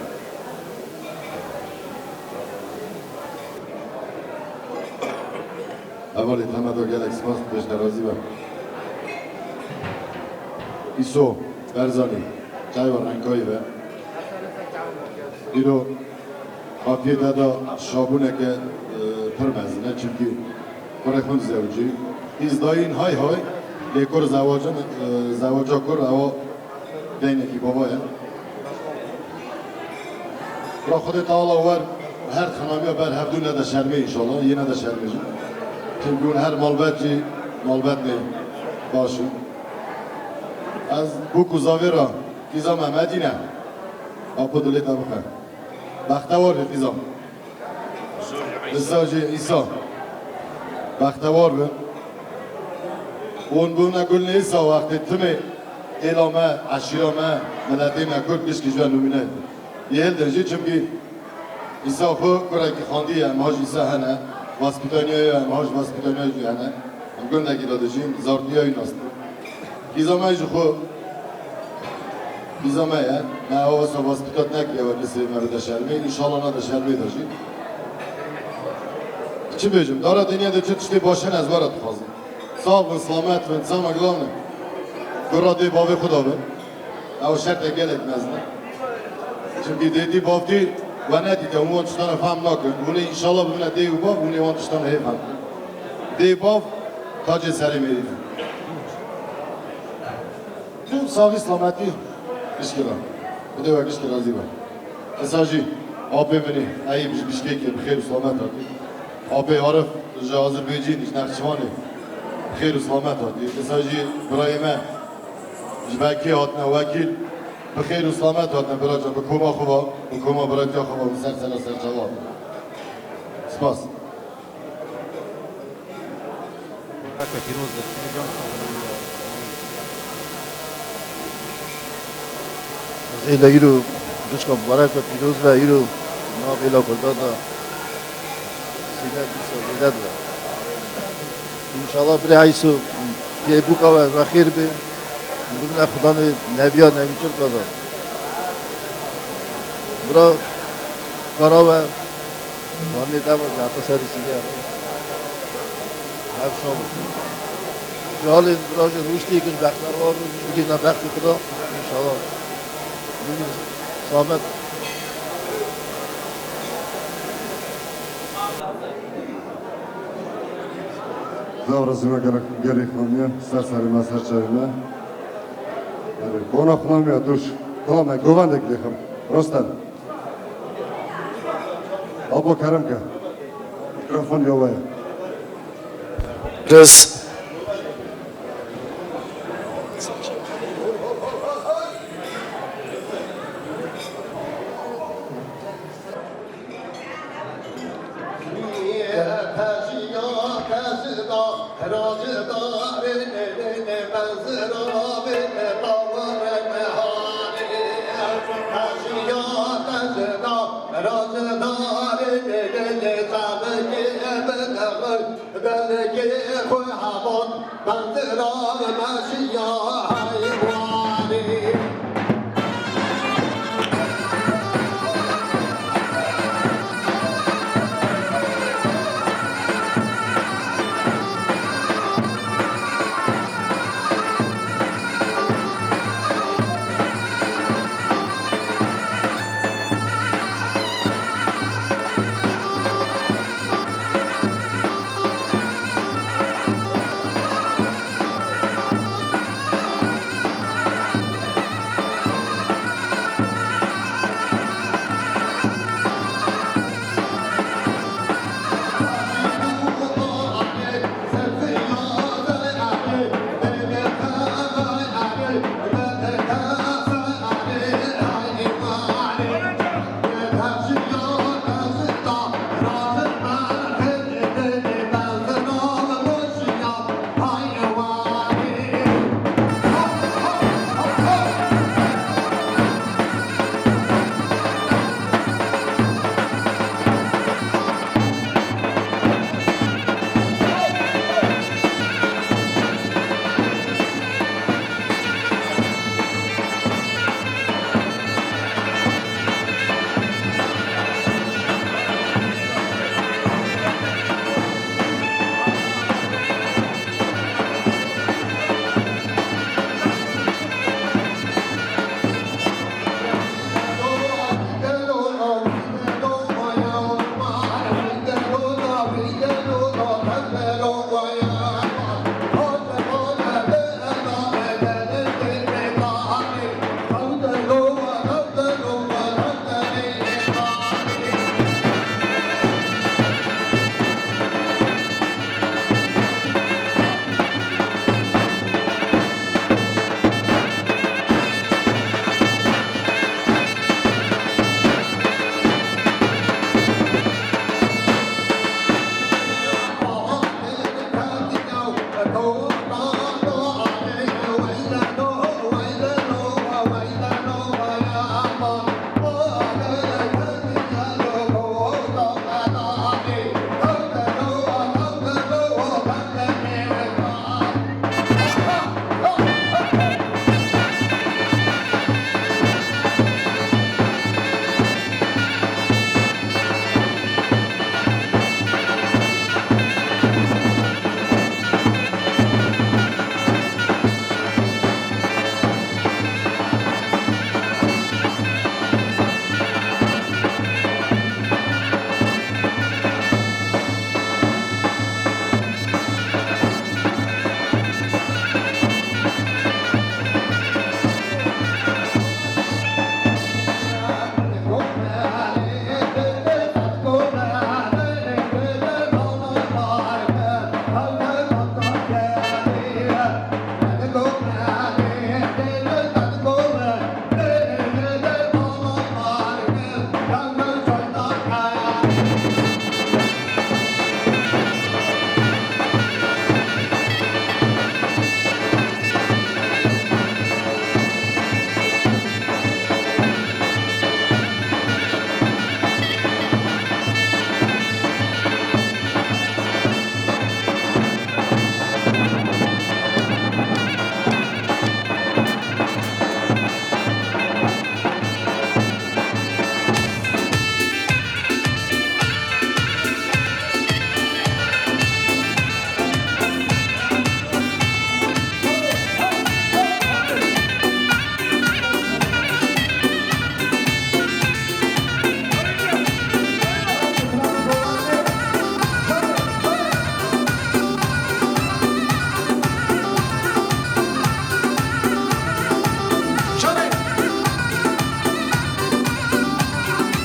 Hevalê Temedo gelek spas, pêşte razî be. Îso Berzanî, çayva Renkayî be. Îro Hatiye te da şabûneke, e, pir mezin e, çimkî kurê xwe dizewicî. Îzdayîn hay hay, lê kur zewacin, e, zewaca kur ewa deynekî bava ye. Ra Xwedê Teala wer her xinamiya ber hevdû nede şermê înşallah, yê nede şermê jî. Çimkî hûn her malbet jî malbetê baş in. Ez bûk û zavê ra qîza me Medîne, apo dilê te bixe. Bextewar be qîza. Qîza jî Îsa. Bextewar be. Hûn bûne gulnê Îsa wextê timê êla me, eşîra me, miletê me Kurd gişkî ji we nimûne. Yê hildin jî çimkî Îsa xwe kurekî xandiye, em ha ji Îsa hene, vaspîtaniya ye, em ha ji vaspîtaniya jî hene. Em gundekî de dijîn, zartiya wî nas dikin. Qîza me jî xwe, qîza me ye. Me ewa wesa vaspîtat nekiriye we kesê me bide şermê. Înşallah nade şermê de jî. Çi bêjim? Dara dinya de çi tiştê baş hene ez we re dixwazim. Sax bin, selamet bin, sema gilan bin. Gura dê bavê xwe da bin. Ew şertek gelek mezin e. Çimkî dêtî bavtî we nedîte, hûn wan tiştan re fehm nakin. Hûn ê înşallah bibine dê û bav, hûn ê wan tiştan re hê fehm kin. Dê bav tacê serê mêrî ne. Tu saxî selametî gişkî re. Xwedê we gişkî razî be. Esa jî apê min ê, Eyîb ji Bişkekê bi xêr û selamet hatî. Apê Arif ji Azerbaycanê, ji Nexçiwanê bi xêr û selamet hatî. Esa jî birayê me ji Bekê hatine, Wekîl, bi xêr û selamet hatine biracan, bi koma xwe ve, bi koma biratiya xwe ve, bi ser sera ser çava hatine. Spas. Bareke pîroz be. Ez ê le îro gişka bareke pîroz be, îro navê la Kurda da sîne dîsa zêde dibe. Înşallah birê Eyso yê bûka we ve xêr be. Bibine xudanê nebiya nevî Tirka da. Bira kara we. Wanê dema zehta serî sîge. Ev şov. Ji halê virajê rûştî kin bextewar bin, bigihîna bextê xwe de. Înşallah. Bigihîn samet. Zaf razî me gelek gelî xanî, ser serê me, ser çavê me. Erê, bona xanî ya, dur. Xanî me, govendek lêxim. Rostem. Abo kerem ke. Mikrofon ya we. Rız.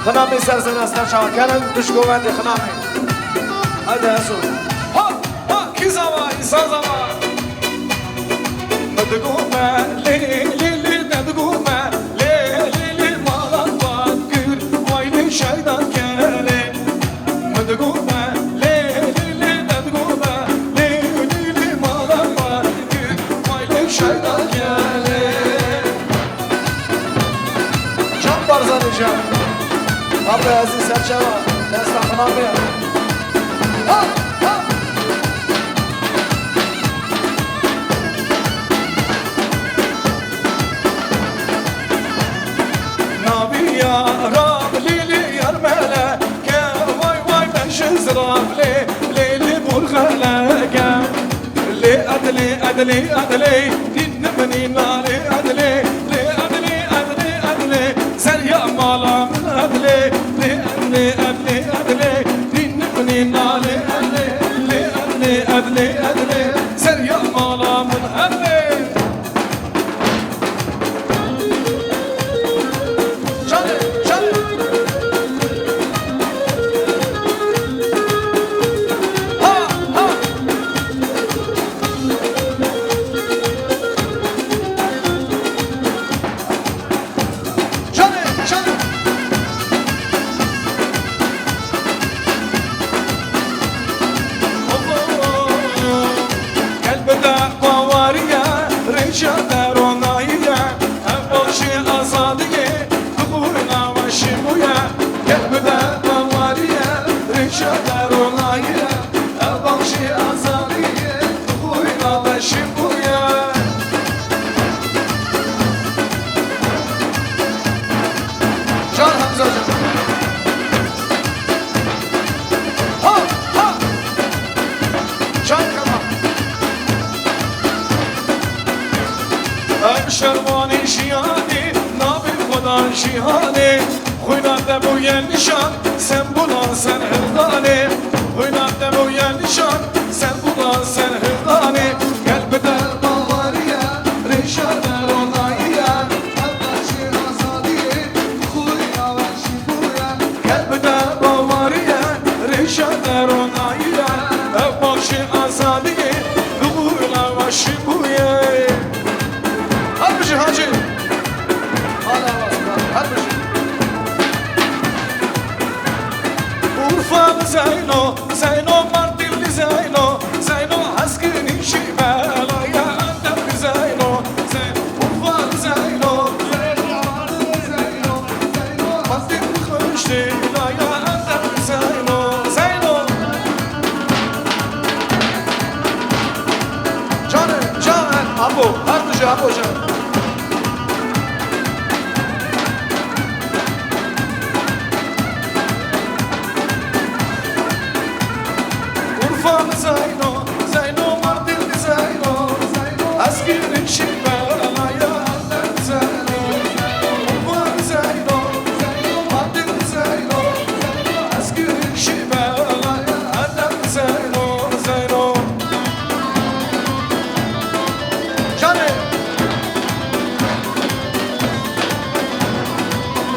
Xinamê ser zeresta çawa kerin, pişt govendê xinamê. Hadi Heso. Ha, ha, kî zava, îsa zava. Min digot me, lê, lê, lê, ne digot me, lê, lê, lê, mala van kir, vay lê şaydan kelê. Min digot me, lê, lê, lê, ne digot me, lê, lê, lê, mala van kir, vay lê şaydan kelê. Can Barzanî can. Abi Ezîz Serçava, desta xinabê. Ha, ha. Naviya Rab lê lê yar mele ke vay vay ben şizraf lê lê lê burxeleke. Lê edlê, edlê, edlê, din min îna lê edlê, lê edlê, edlê, edlê, ser ya mala min edlê, lê edlê, edlê, edlê, din min îna lê edlê, lê edlê, edlê, edlê, ser ya mala min edlê. Canê, canê. Ha, ha. Canê, canê. Gel bide bawariye, rêça te ronayiye, ev bawşê azadiyê, dixwîna weşî bûye. Gel bide bawariye, rêça te ronayiye, ev bawşê azadiyê, dixwîna weşî bûye. Can Hemza can. Ha, ha. Can Kemal. Em şervanê jiyanê, navê xwe dan Cîhanê. Xwîna te bûye nîşan, sembola serhildanê. Xwîna te bûye nîşan, sembola serhildanê. Gel bide baweriye, rêşa te ronayiye. Ev bawşê azadiyê, xwîna weşî bûye. Gel bide baweriye, rêşa te ronayiye. Ev bawşê azadiyê, dixwîna weşî bûye. Her bijî Hacî. Hala var, her bijî. Urfalı Zeyno, Zeyno, Mardinli Zeyno, Zeyno, Heskirî şî belaya Antepli Zeyno, Zeyno, Urfalı Zeyno, Zeyno, Mardinli Zeyno, Zeyno, Mardinli Xweştî laya Antepli Zeyno, Zeyno. Canê, canê, Apo, her tu jî Apo can. Urfalı Zeyno, Zeyno, Mardinli Zeyno, Zeyno, Eskirî şî belaya Zeyno, Urfalı Zeyno, Zeyno, Mardinli Zeyno, Zeyno, Eskirî şî belaya Zeyno, Zeyno. Canê.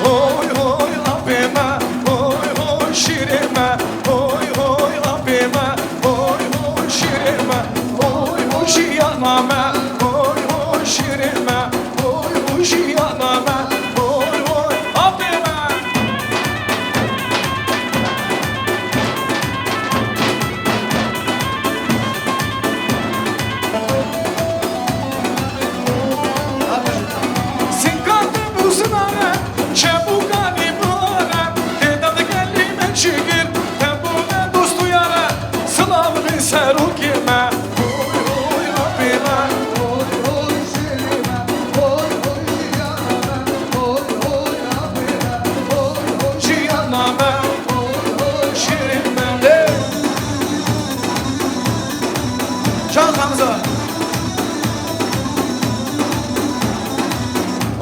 Hoy hoy apê me, hoy hoy şîrê me, hoy hoy apê me, hoy hoy şîrê me, hoy hoy jiyana me, hoy hoy şîrê me, hoy hoy jiyana me, hoy hoy apê me. Sinkan te bû sinane, çebûkanî bûane, têda dikelî me çigir, te bûne dost û yare, silav lê serokê me. Hoy hoy apê me, hoy hoy şêrê me, hoy hoy jiyana me, hoy hoy apê me, hoy hoy jiyana me, hoy hoy şêrê me. Hey! Can Hamza.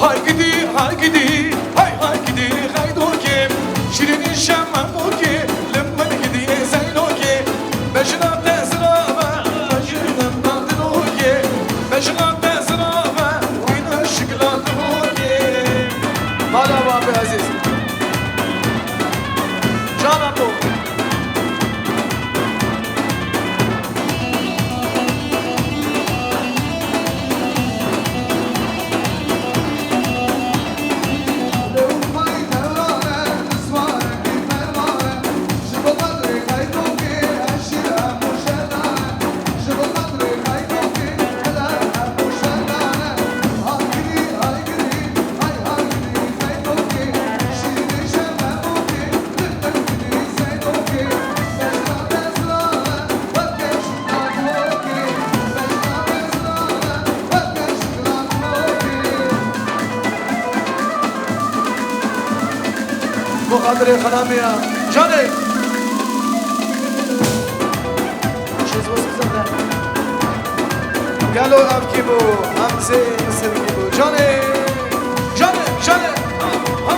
Hay gidî, hay gidî, hay hay gidî, xeydokê. Şîrînî şememokê, li min gidî Zeynokê. Bejna te zirave, bejna te dinokê. Bejna te zirave, wîna şikla dinokê. Mala Bapê Ezîz. Xatirê xanamiya canê. Gelo ev kî bû? Em zê Misir kî bû? Canê, canê, canê. Ha, ha.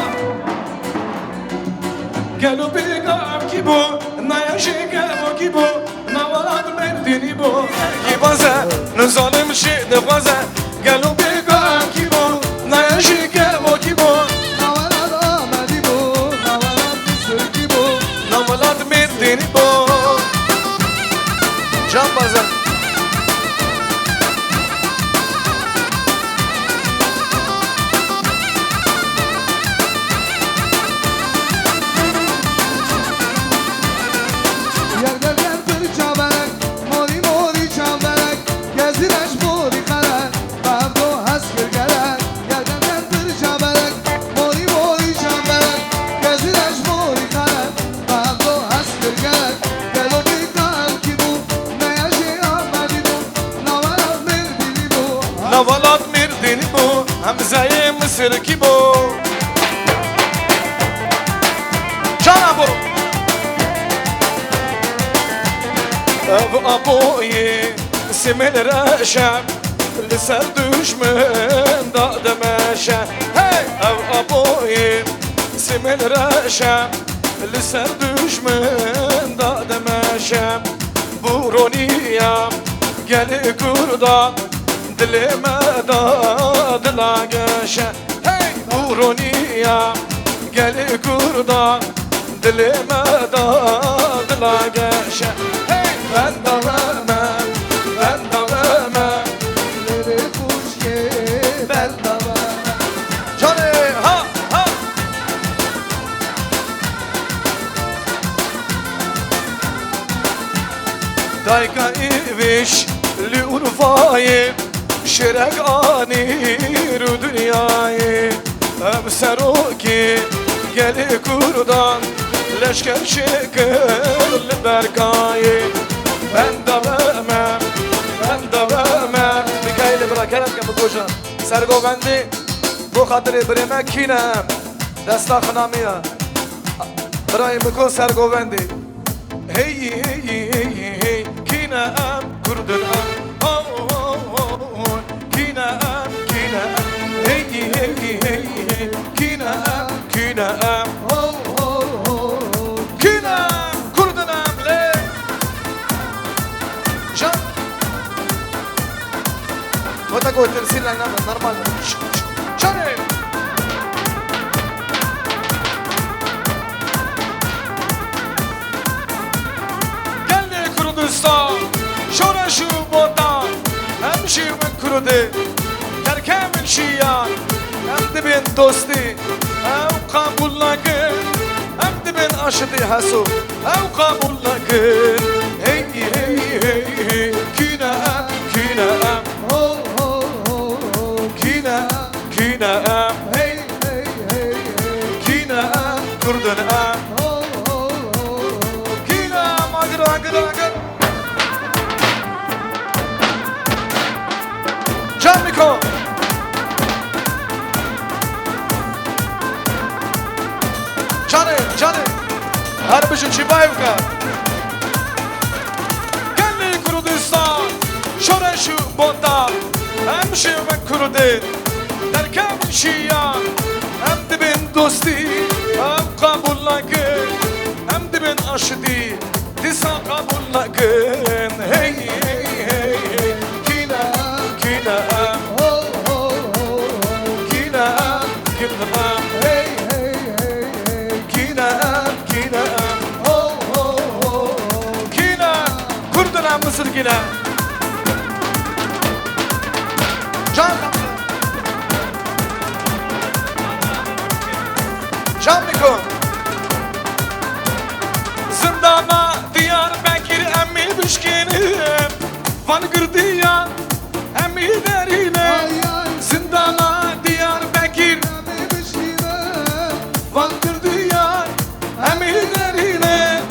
Gelo bêga ev kî bû? Naya jê gelo kî bû? Nawelat Mêrdînî bû. Kî baze, nizanim jê dixwaze. Gelo bêga kî bû? Naya jî gelo kî bû? Nawelat Amedî bû, nawelat Misirkî bû. Nawelat Mêrdînî bû. Can baze. Yer derken pir çaverek, morî morî çaverek, gezîreş morî xerek, bevdo hez kir gerek. Yer derken pir çaverek, morî morî çaverek, gezîreş morî xerek, bevdo hez kir gerek. Gelo bêga ev kî bû? Naya jê Amedî bû, nawelat Mêrdînî bû. Nawelat Mêrdînî bû, hemzeyê Misirkî bû. Cana bû. Ev aboyê simêl reş e, li ser duşmin da dimeşe. Hey! Ev aboyê simêl reş e, li ser duşmin da dimeşe. Bûroniya gelê Kurdan dilê me da dila geşe. Hey! Bûroniya gelê Kurdan dilê me da dila geşe. Hey! Benda we me, benda we me, dilê xuşkê benda we me. Canê, ha, ha! Dayka Îvîş li Urfayê şêrek anî rû dinyayê. Ev serokê gelê Kurdan leşker çêkir li Berkayê. Benda we me, benda we me. Mîkaîlê bira kerem ke min goja. Sergovendî bo xatirê birê me kî ne em? Desta xinamiya. Birayê min ko Sergovendî. Hey, hey, hey, hey, hey, kî ne em, Kurd in em. Oh, oh, oh, oh. Kî ne em, kî ne em. Hey, hey, hey, hey, hey, kî ne em, kî ne em. Oh, oh, oh, oh. Kî ne em, Kurd in em, lê. Can. Wata ku tirsin lan, normal. Ş-, ş-, çare. Gelê Kurdistan, şoreş û botan, em jî wek Kurdê, derkevin şiyan, em dibên dostî, ew qebûl nakin, em dibên aşitî heso, ew qebûl nakin. Hey, hey, hey, hey, kî ne em, kî ne em, ho, ho, ho, ho, kî ne em, kî ne em, hey, hey, hey, hey, kî ne em, Kurd in em, ho, ho, ho, ho, kî ne em, agir, agir, agir. Can Miko. Canê, canê. Her bijî çîbayê bike. Gelê Kurdistan, şoreş û botan, em jî wek Kurdê, derkevin şiyan, em dibên dostî, ew qebûl nakin, em dibên aşitî. Dîsa qebûl nakin. Hey, hey, hey, hey. Kî ne em, kî ne em, ho, ho, ho, ho. Kî ne em, kî ne em, hey, hey, hey, hey. Kî ne em, kî ne em, ho, ho, ho, ho. Kî ne em, Kurd in em, Misir kî ne em. Can, can Miko. Zindana Diyarbekir em ê bişkênin, van girtiyan em ê derînin. Zindana Diyarbekir em ê bişkînin, van girtiyan em ê derînin.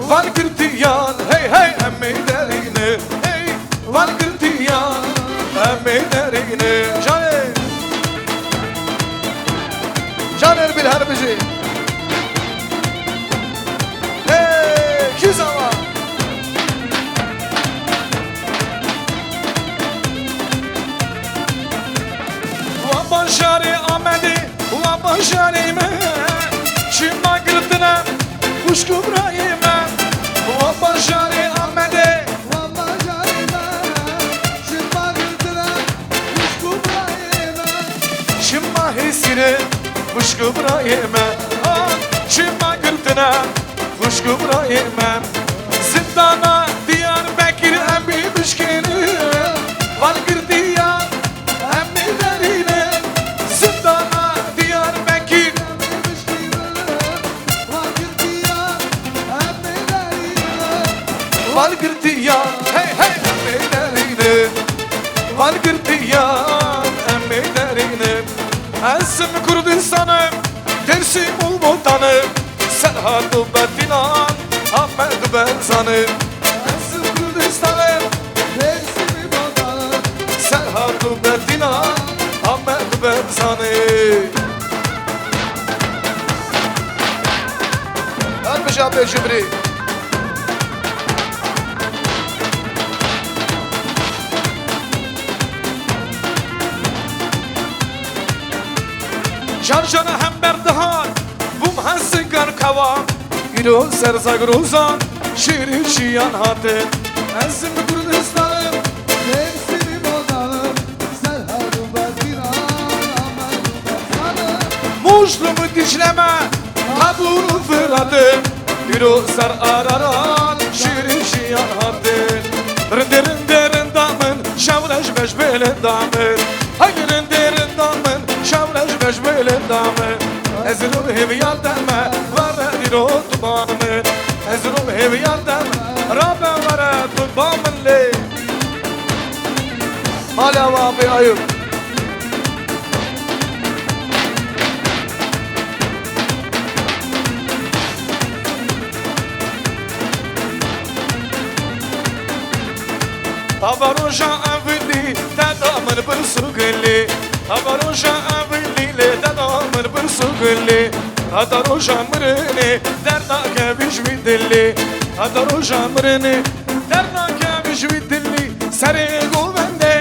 Van girtiyan, hey, hey, em ê derînin, hey. Van girtiyan, em ê derînin. Canê. Canê Erbil her bijî. Xwişk û birayê me, wa bajarê Amedê. Wa bajarê me, çima girtine, xwişk û birayê me. Çima hêsîne, xwişk û birayê me. Ah, çima girtine, xwişk û birayê me. Zindana Diyarbekir em ê bişkêne. Van girtiya em ê derîne. Zindana Diyarbekir. Van girtiya, hey, hey, em ê derîne. Van girtiya, em ê derîne. Ez im Kurdistanim, Dêrsim û Botanim, Serhat û Betînan, Amed û Berzanim. Ez im Kurdistanim, Dêrsim û Botanim, Serhat û Betînan, Amed û Berzanim. Her bija bê cibrî. Jar jana hember dihar, bûm hesinkar kewa. Îro ser Zagrozan, şêrê jiyan hatin. Ez im Kurdistanim, Dêrsimî Bozanim, Serhat û Betînan, Amed û Berzanim. Mûşlum û Dîcle me, Hebûr û Firatin. Îro ser Araran, şêrê jiyan hatin. Rindê rindê rinda min, şewreş beş bê linda min. Hey rindê rinda min, şewreş beş bê linda min. Ez rû hêviya te me, were dîro tu ba min. Ez rû hêviya te me, rabe were tu ba min lê. Mala wa bê Eyûb. Hava roja evilî te da min birs û gilî. Hava roja evilî lê te da min birs û gilî. Heta roja mirinê derdakevî ji wî dilî. Heta roja mirinê derdakevî ji wî dilî. Serê govendê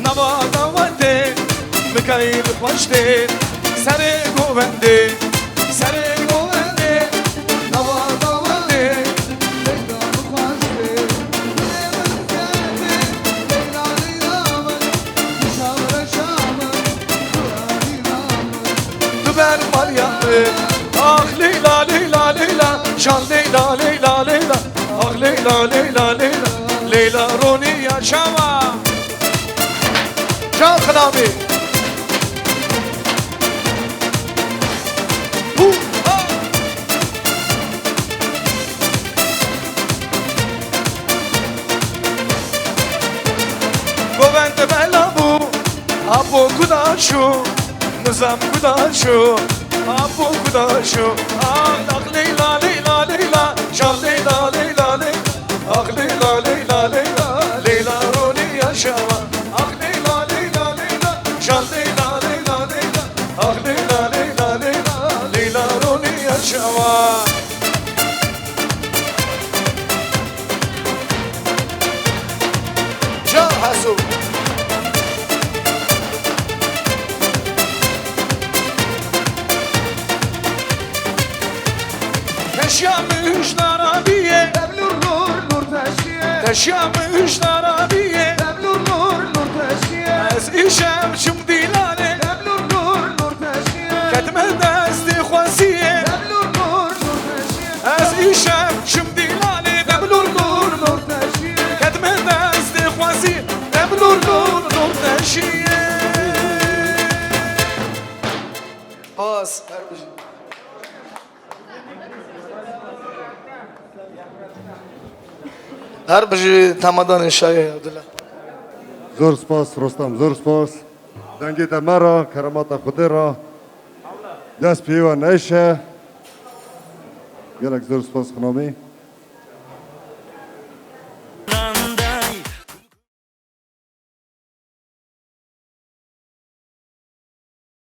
nava dawetê, Mikaîl xweş tê. Serê govendê, serê govendê, nava dawetê. Leyla min xweş tê, dilê min derdê. Leyla, Leyla min, dişa min, reşa min, Kur'anî min. Tu ber baliya min. Ax Leyla, Leyla, Leyla, can Leyla, Leyla, Leyla. Ax Leyla, Leyla, Leyla, Leyla roniya çawa. Can Xinamî. Hu, ha. Govend bela bû, apo kuda çû, nizam kuda çû, apo kuda çû. Ah, ah, Leyla, Leyla, Leyla, can Leyla, Leyla, Leyla. Ah, Leyla, Leyla, Leyla, Leyla roniya çawa. Ah, Leyla, Leyla, Leyla, can Leyla, Leyla, Leyla. Ah, Leyla, Leyla, Leyla, Leyla roniya çawa. Can Heso. Teşya müjdarabiyê. Teşya müjdarabiyê. Ez îşev çim dîlanê. Ketime destê xweziyê. Ez îşev çim dîlanê. Dem lûr lûr lûr teşiyê. Ketime destê xweziyê. Dem lûr lûr lûr teşiyê. Spas. Her bijî temadanê şayê Abdullah. Zor spas Rostam, zor spas. Dengê te me re, keremata Xwedê re. Dest pê we neyşe. Gelek zor spas Xinamî.